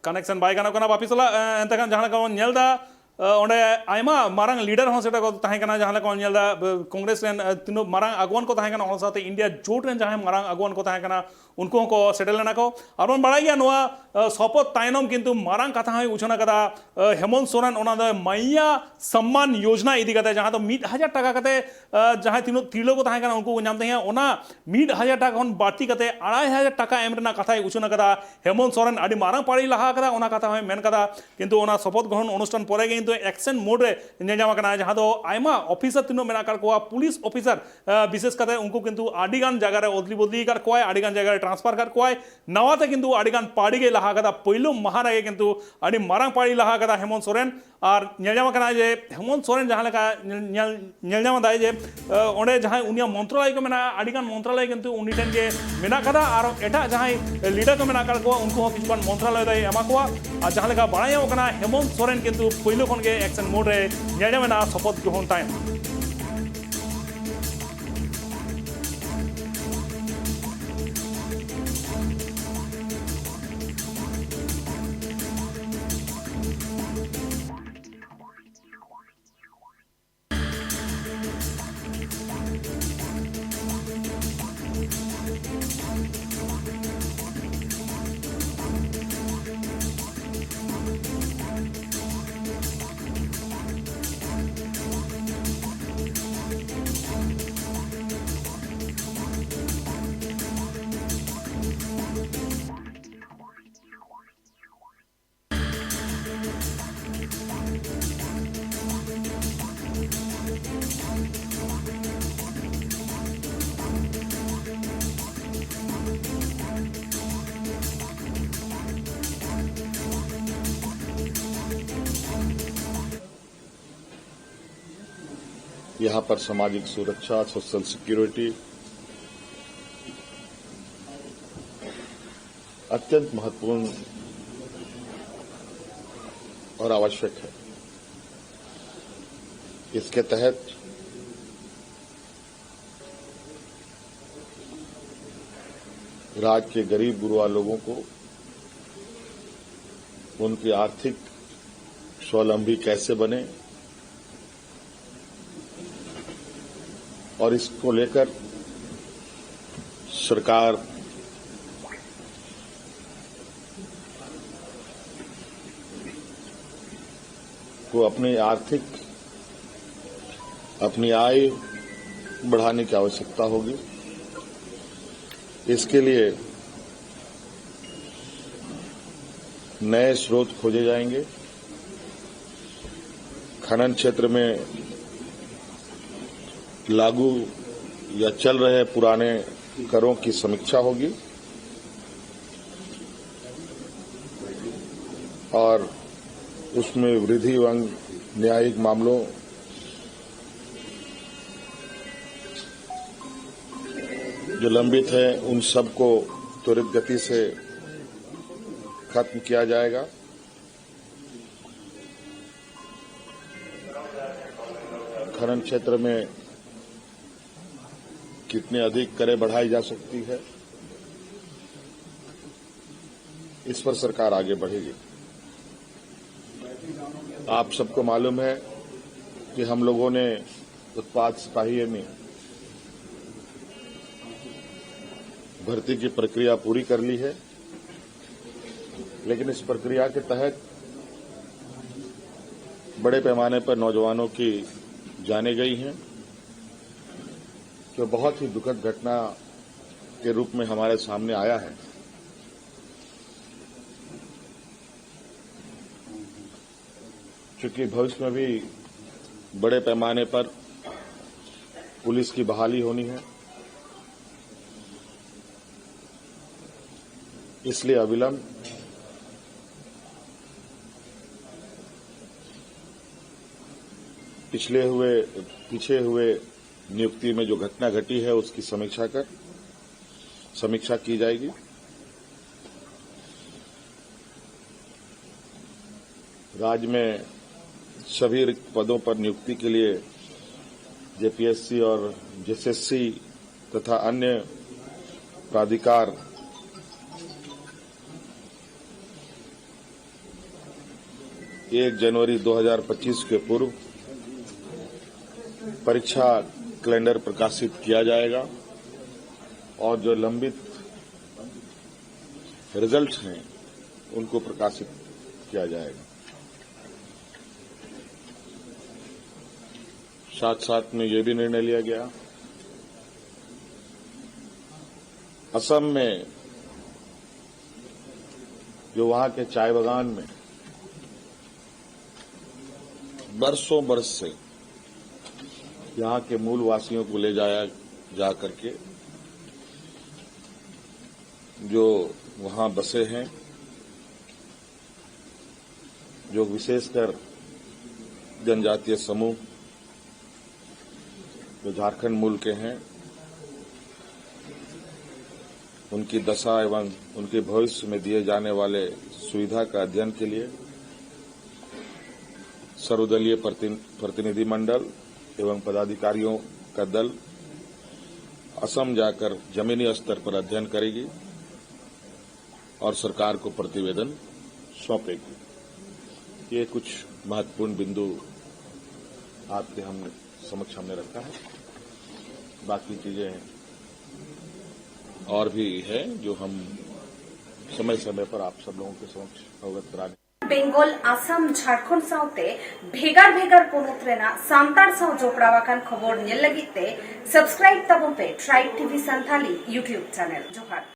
ᱠᱟᱱᱮᱠᱥᱚᱱ ᱵᱟᱭ ᱜᱟᱱᱚᱜ ᱠᱟᱱᱟ ᱵᱟᱯᱤ ᱥᱟᱞᱟᱜ᱾ ᱮ, ᱮᱱᱛᱮ ᱠᱷᱟᱱ ᱡᱟᱦᱟᱸ ᱞᱮᱠᱟ ᱵᱚᱱ ᱧᱮᱞ ᱮᱫᱟ, ᱮ, ᱚᱸᱰᱮ ᱟᱭᱢᱟ ᱢᱟᱨᱟᱝ ᱞᱤᱰᱟᱨ ᱦᱚᱸ ᱥᱮᱴᱮᱨ ᱠᱚ ᱛᱟᱦᱮᱸ ᱠᱟᱱᱟ᱾ ᱡᱟᱦᱟᱸ ᱞᱮᱠᱟ ᱵᱚᱱ ᱧᱮᱞ ᱮᱫᱟ, ᱮ, ᱠᱚᱝᱜᱨᱮᱥ ᱨᱮᱱ, ᱮ, ᱛᱤᱱᱟᱹᱜ ᱢᱟᱨᱟᱝ ᱟᱜᱩᱣᱟᱱ ᱠᱚ ᱛᱟᱦᱮᱸ ᱠᱟᱱᱟ, ᱚᱱᱟ ᱥᱟᱶᱛᱮ ᱤᱱᱰᱤᱭᱟ ᱡᱳᱴ ᱨᱮᱱ ᱡᱟᱦᱟᱸᱭ ᱢᱟᱨᱟᱝ ᱟᱜᱩᱣᱟᱱ ᱠᱚ ᱛᱟᱦᱮᱸ ᱠᱟᱱᱟ, ᱩᱱᱠᱩ ᱦᱚᱸᱠᱚ ᱥᱮᱴᱮᱨ ᱞᱮᱱᱟ ᱠᱚ᱾ ᱟᱨ ᱵᱚᱱ ᱵᱟᱲᱟᱭ ᱜᱮᱭᱟ, ᱱᱚᱣᱟ, ᱮ, ᱥᱚᱯᱚᱫ ᱛᱟᱭᱱᱚᱢ ᱠᱤᱱᱛᱩ ᱢᱟᱨᱟᱝ ᱠᱟᱛᱷᱟ ᱦᱚᱸᱭ ᱩᱪᱷᱟᱹᱱ ᱟᱠᱟᱫᱟ, ᱮ, ᱦᱮᱢᱚᱱᱛ ᱥᱚᱨᱮᱱ, ᱚᱱᱟ ᱫᱚ ᱢᱟᱭᱭᱟ ᱥᱚᱢᱢᱟᱱ ᱭᱳᱡᱽᱱᱟ ᱤᱫᱤ ᱠᱟᱛᱮ, ᱡᱟᱦᱟᱸ ᱫᱚ ᱢᱤᱫ ᱦᱟᱡᱟᱨ ᱴᱟᱠᱟ ᱠᱟᱛᱮ, ᱮ, ᱡᱟᱦᱟᱸᱭ ᱛᱤᱱᱟᱹᱜ ᱛᱤᱨᱞᱟᱹ ᱠᱚ ᱛᱟᱦᱮᱸ ᱠᱟᱱᱟ, ᱩᱱᱠᱩ ᱠᱚ ᱧᱟᱢ ᱛᱟᱦᱮᱸᱜᱼᱟ, ᱚᱱᱟ ᱢᱤᱫ ᱦᱟᱡᱟᱨ ᱴᱟᱠᱟ ᱠᱷᱚᱱ ᱵᱟᱹᱲᱛᱤ ᱠᱟᱛᱮ ᱟᱲᱟᱭ ᱦᱟᱡᱟᱨ ᱴᱟᱠᱟ ᱮᱢ ᱨᱮᱱᱟᱜ ᱠᱟᱛᱷᱟᱭ ᱩᱪᱷᱟᱹᱱ ᱟᱠᱟᱫᱟ᱾ ᱦᱮᱢᱚᱱᱛ ᱥᱚᱨᱮᱱ ᱟᱹᱰᱤ ᱢᱟᱨᱟᱝ ᱯᱟᱹᱣᱲᱤ ᱞᱟᱦᱟ ᱟᱠᱟᱫᱟ, ᱚᱱᱟ ᱠᱟᱛᱷᱟ ᱦᱚᱸᱭ ᱢᱮᱱ ᱠᱟᱫᱟ᱾ ᱠᱤᱱᱛᱩ ᱚᱱᱟ ᱥᱚᱯᱚᱛ ᱜᱨᱚᱦᱚᱱ ᱚᱱᱩᱥᱴᱷᱟᱱ ᱯᱚᱨᱮ ᱜᱮ ᱠᱤᱱᱛᱩ ᱮᱠᱥᱮᱱ ᱢᱳᱰ ᱨᱮ ᱧᱮᱞ ᱧᱟᱢ ᱟᱠᱟᱱᱟ, ᱡᱟᱦᱟᱸ ᱫᱚ ᱟᱭᱢᱟ ᱚᱯᱷᱤᱥᱟᱨ ᱛᱤᱱᱟᱹᱜ ᱢᱮᱱᱟᱜ ᱟᱠᱟᱫ ᱠᱚᱣᱟ, ᱯᱩᱞᱤᱥ ᱚᱯᱷᱤᱥᱟᱨ, ᱟᱸ, ᱵᱤᱥᱮᱥ ᱠᱟᱛᱮ ᱩᱱᱠᱩ ᱠᱤᱱᱛᱩ ᱟᱹᱰᱤ ᱜᱟᱱ ᱡᱟᱭᱜᱟ ᱨᱮ ᱚᱫᱞᱤ ᱵᱚᱫᱞᱤ ᱟᱠᱟᱫ ᱠᱚᱣᱟᱭ, ᱟᱹᱰᱤ ᱜᱟᱱ ᱡᱟᱭᱜᱟ ᱨᱮ ᱴᱨᱟᱱᱥᱯᱷᱟᱨ ᱟᱠᱟᱫ ᱠᱚᱣᱟᱭ᱾ ᱱᱟᱣᱟ ᱛᱮ ᱠᱤᱱᱛᱩ ᱟᱹᱰᱤ ᱜᱟᱱ ᱯᱟᱹᱣᱲᱤ ᱜᱮ ᱞᱟᱦᱟ ᱟᱠᱟᱫᱟ᱾ ᱯᱳᱭᱞᱳ ᱢᱟᱦᱟ ᱨᱮᱜᱮ ᱠᱤᱱᱛᱩ ᱟᱹᱰᱤ ᱢᱟᱨᱟᱝ ᱯᱟᱹᱣᱲᱤ ᱞᱟᱦᱟ ᱟᱠᱟᱫᱟ ᱦᱮᱢᱚᱱᱛ ᱥᱚᱨᱮᱱ᱾ ᱟᱨ ᱧᱮᱞ ᱧᱟᱢ ᱟᱠᱟᱱᱟ ᱡᱮ ᱦᱮᱢᱚᱱᱛ ᱥᱚᱨᱮᱱ ᱡᱟᱦᱟᱸ ᱞᱮᱠᱟ ᱧᱮᱞ, ᱧᱮᱞ, ᱧᱮᱞ ᱧᱟᱢ ᱮᱫᱟᱭ ᱡᱮ, ᱟᱸ, ᱚᱸᱰᱮ ᱡᱟᱦᱟᱸᱭ ᱩᱱᱤᱭᱟᱜ ᱢᱚᱱᱛᱨᱟᱞᱚᱭ ᱠᱚ ᱢᱮᱱᱟᱜᱼᱟ, ᱟᱹᱰᱤ ᱜᱟᱱ ᱢᱚᱱᱛᱨᱟᱞᱚᱭ ᱠᱤᱱᱛᱩ ᱩᱱᱤ ᱴᱷᱮᱱ ᱜᱮ ᱢᱮᱱᱟᱜ ᱟᱠᱟᱫᱟ᱾ ᱟᱨ ᱮᱴᱟᱜ ᱡᱟᱦᱟᱸᱭ ᱞᱤᱰᱟᱨ ᱠᱚ ᱢᱮᱱᱟᱜ ᱟᱠᱟᱫ ᱠᱚᱣᱟ, ᱩᱱᱠᱩ ᱦᱚᱸ ᱠᱤᱪᱷᱩ ᱜᱟᱱ ᱢᱚᱱᱛᱨᱟᱞᱚᱭ ᱫᱚᱭ ᱮᱢᱟ ᱠᱚᱣᱟ᱾ ᱟᱨ ᱡᱟᱦᱟᱸ ᱞᱮᱠᱟ ᱵᱟᱲᱟᱭ ᱧᱟᱢᱚᱜ ᱠᱟᱱᱟ, ᱦᱮᱢᱚᱱᱛ ᱥᱚᱨᱮᱱ ᱠᱤᱱᱛᱩ ᱯᱳᱭᱞᱳ ᱠᱷᱚᱱ ᱜᱮ ᱮᱠᱥᱮᱱ ᱢᱳᱰ ᱨᱮ ᱧᱮᱞ ᱧᱟᱢ ᱮᱱᱟ ᱥᱚᱯᱚᱛ ᱜᱨᱚᱦᱚᱱ ᱛᱟᱭᱚᱢ᱾ यहाँ पर सामाजिक सुरक्षा, सोशल सिक्योरिटी अत्यंत महत्वपूर्ण और आवश्यक है। इसके तहत राज्य के गरीब गुरबा लोगों को उनकी आर्थिक स्वावलंबी कैसे बने और इसको लेकर सरकार को अपनी आर्थिक, अपनी आय बढ़ाने की आवश्यकता होगी। इसके लिए नए स्रोत खोजे जाएंगे। खनन क्षेत्र में लागू या चल रहे पुराने करों की समीक्षा होगी और उसमें वृद्धि एवं न्यायिक मामलों जो लंबित हैं, उन सबको त्वरित गति से खत्म किया जाएगा। खनन क्षेत्र में कितने अधिक करें बढ़ाई जा सकती है, इस पर सरकार आगे बढ़ेगी। आप सबको मालूम है कि हम लोगों ने उत्पाद सिपाही में भर्ती की प्रक्रिया पूरी कर ली है, लेकिन इस प्रक्रिया के तहत बड़े पैमाने पर नौजवानों की जानें गई हैं, जो बहुत ही दुखद घटना के रूप में हमारे सामने आया है। क्योंकि भविष्य में भी बड़े पैमाने पर पुलिस की बहाली होनी है, इसलिए अविलंब पिछले हुए पीछे हुए नियुक्ति में जो घटना घटी है, उसकी समीक्षा कर समीक्षा की जाएगी। राज्य में सभी रिक्त पदों पर नियुक्ति के लिए जेपीएससी और जेएसएससी तथा अन्य प्राधिकार एक जनवरी दो हज़ार पच्चीस के पूर्व परीक्षा कैलेंडर प्रकाशित किया जाएगा और जो लंबित रिजल्ट हैं, उनको प्रकाशित किया जाएगा। साथ साथ में ये भी निर्णय लिया गया, असम में जो वहां के चाय बागान में बरसों बरस से यहाँ के मूल वासियों को ले जाया जा करके जो वहाँ बसे हैं, जो विशेषकर जनजातीय समूह जो झारखंड मूल के हैं, उनकी दशा एवं उनके भविष्य में दिए जाने वाले सुविधा का अध्ययन के लिए सर्वदलीय प्रतिनिधिमंडल एवं पदाधिकारियों का दल असम जाकर जमीनी स्तर पर अध्ययन करेगी और सरकार को प्रतिवेदन सौंपेगी। ये कुछ महत्वपूर्ण बिंदु आपके हम समक्ष हमने रखा है। बाकी चीजें और भी है, जो हम समय समय पर आप सब लोगों के समक्ष अवगत कराने। बेंगल, आसाम, झारखंड साउते भेगार भेगार पोनोत रेना सांतार साउ जोपड़ावा कान खबर नेल लगित ते सब्सक्राइब तबो पे tribe TV Santhali YouTube channel. जोहार।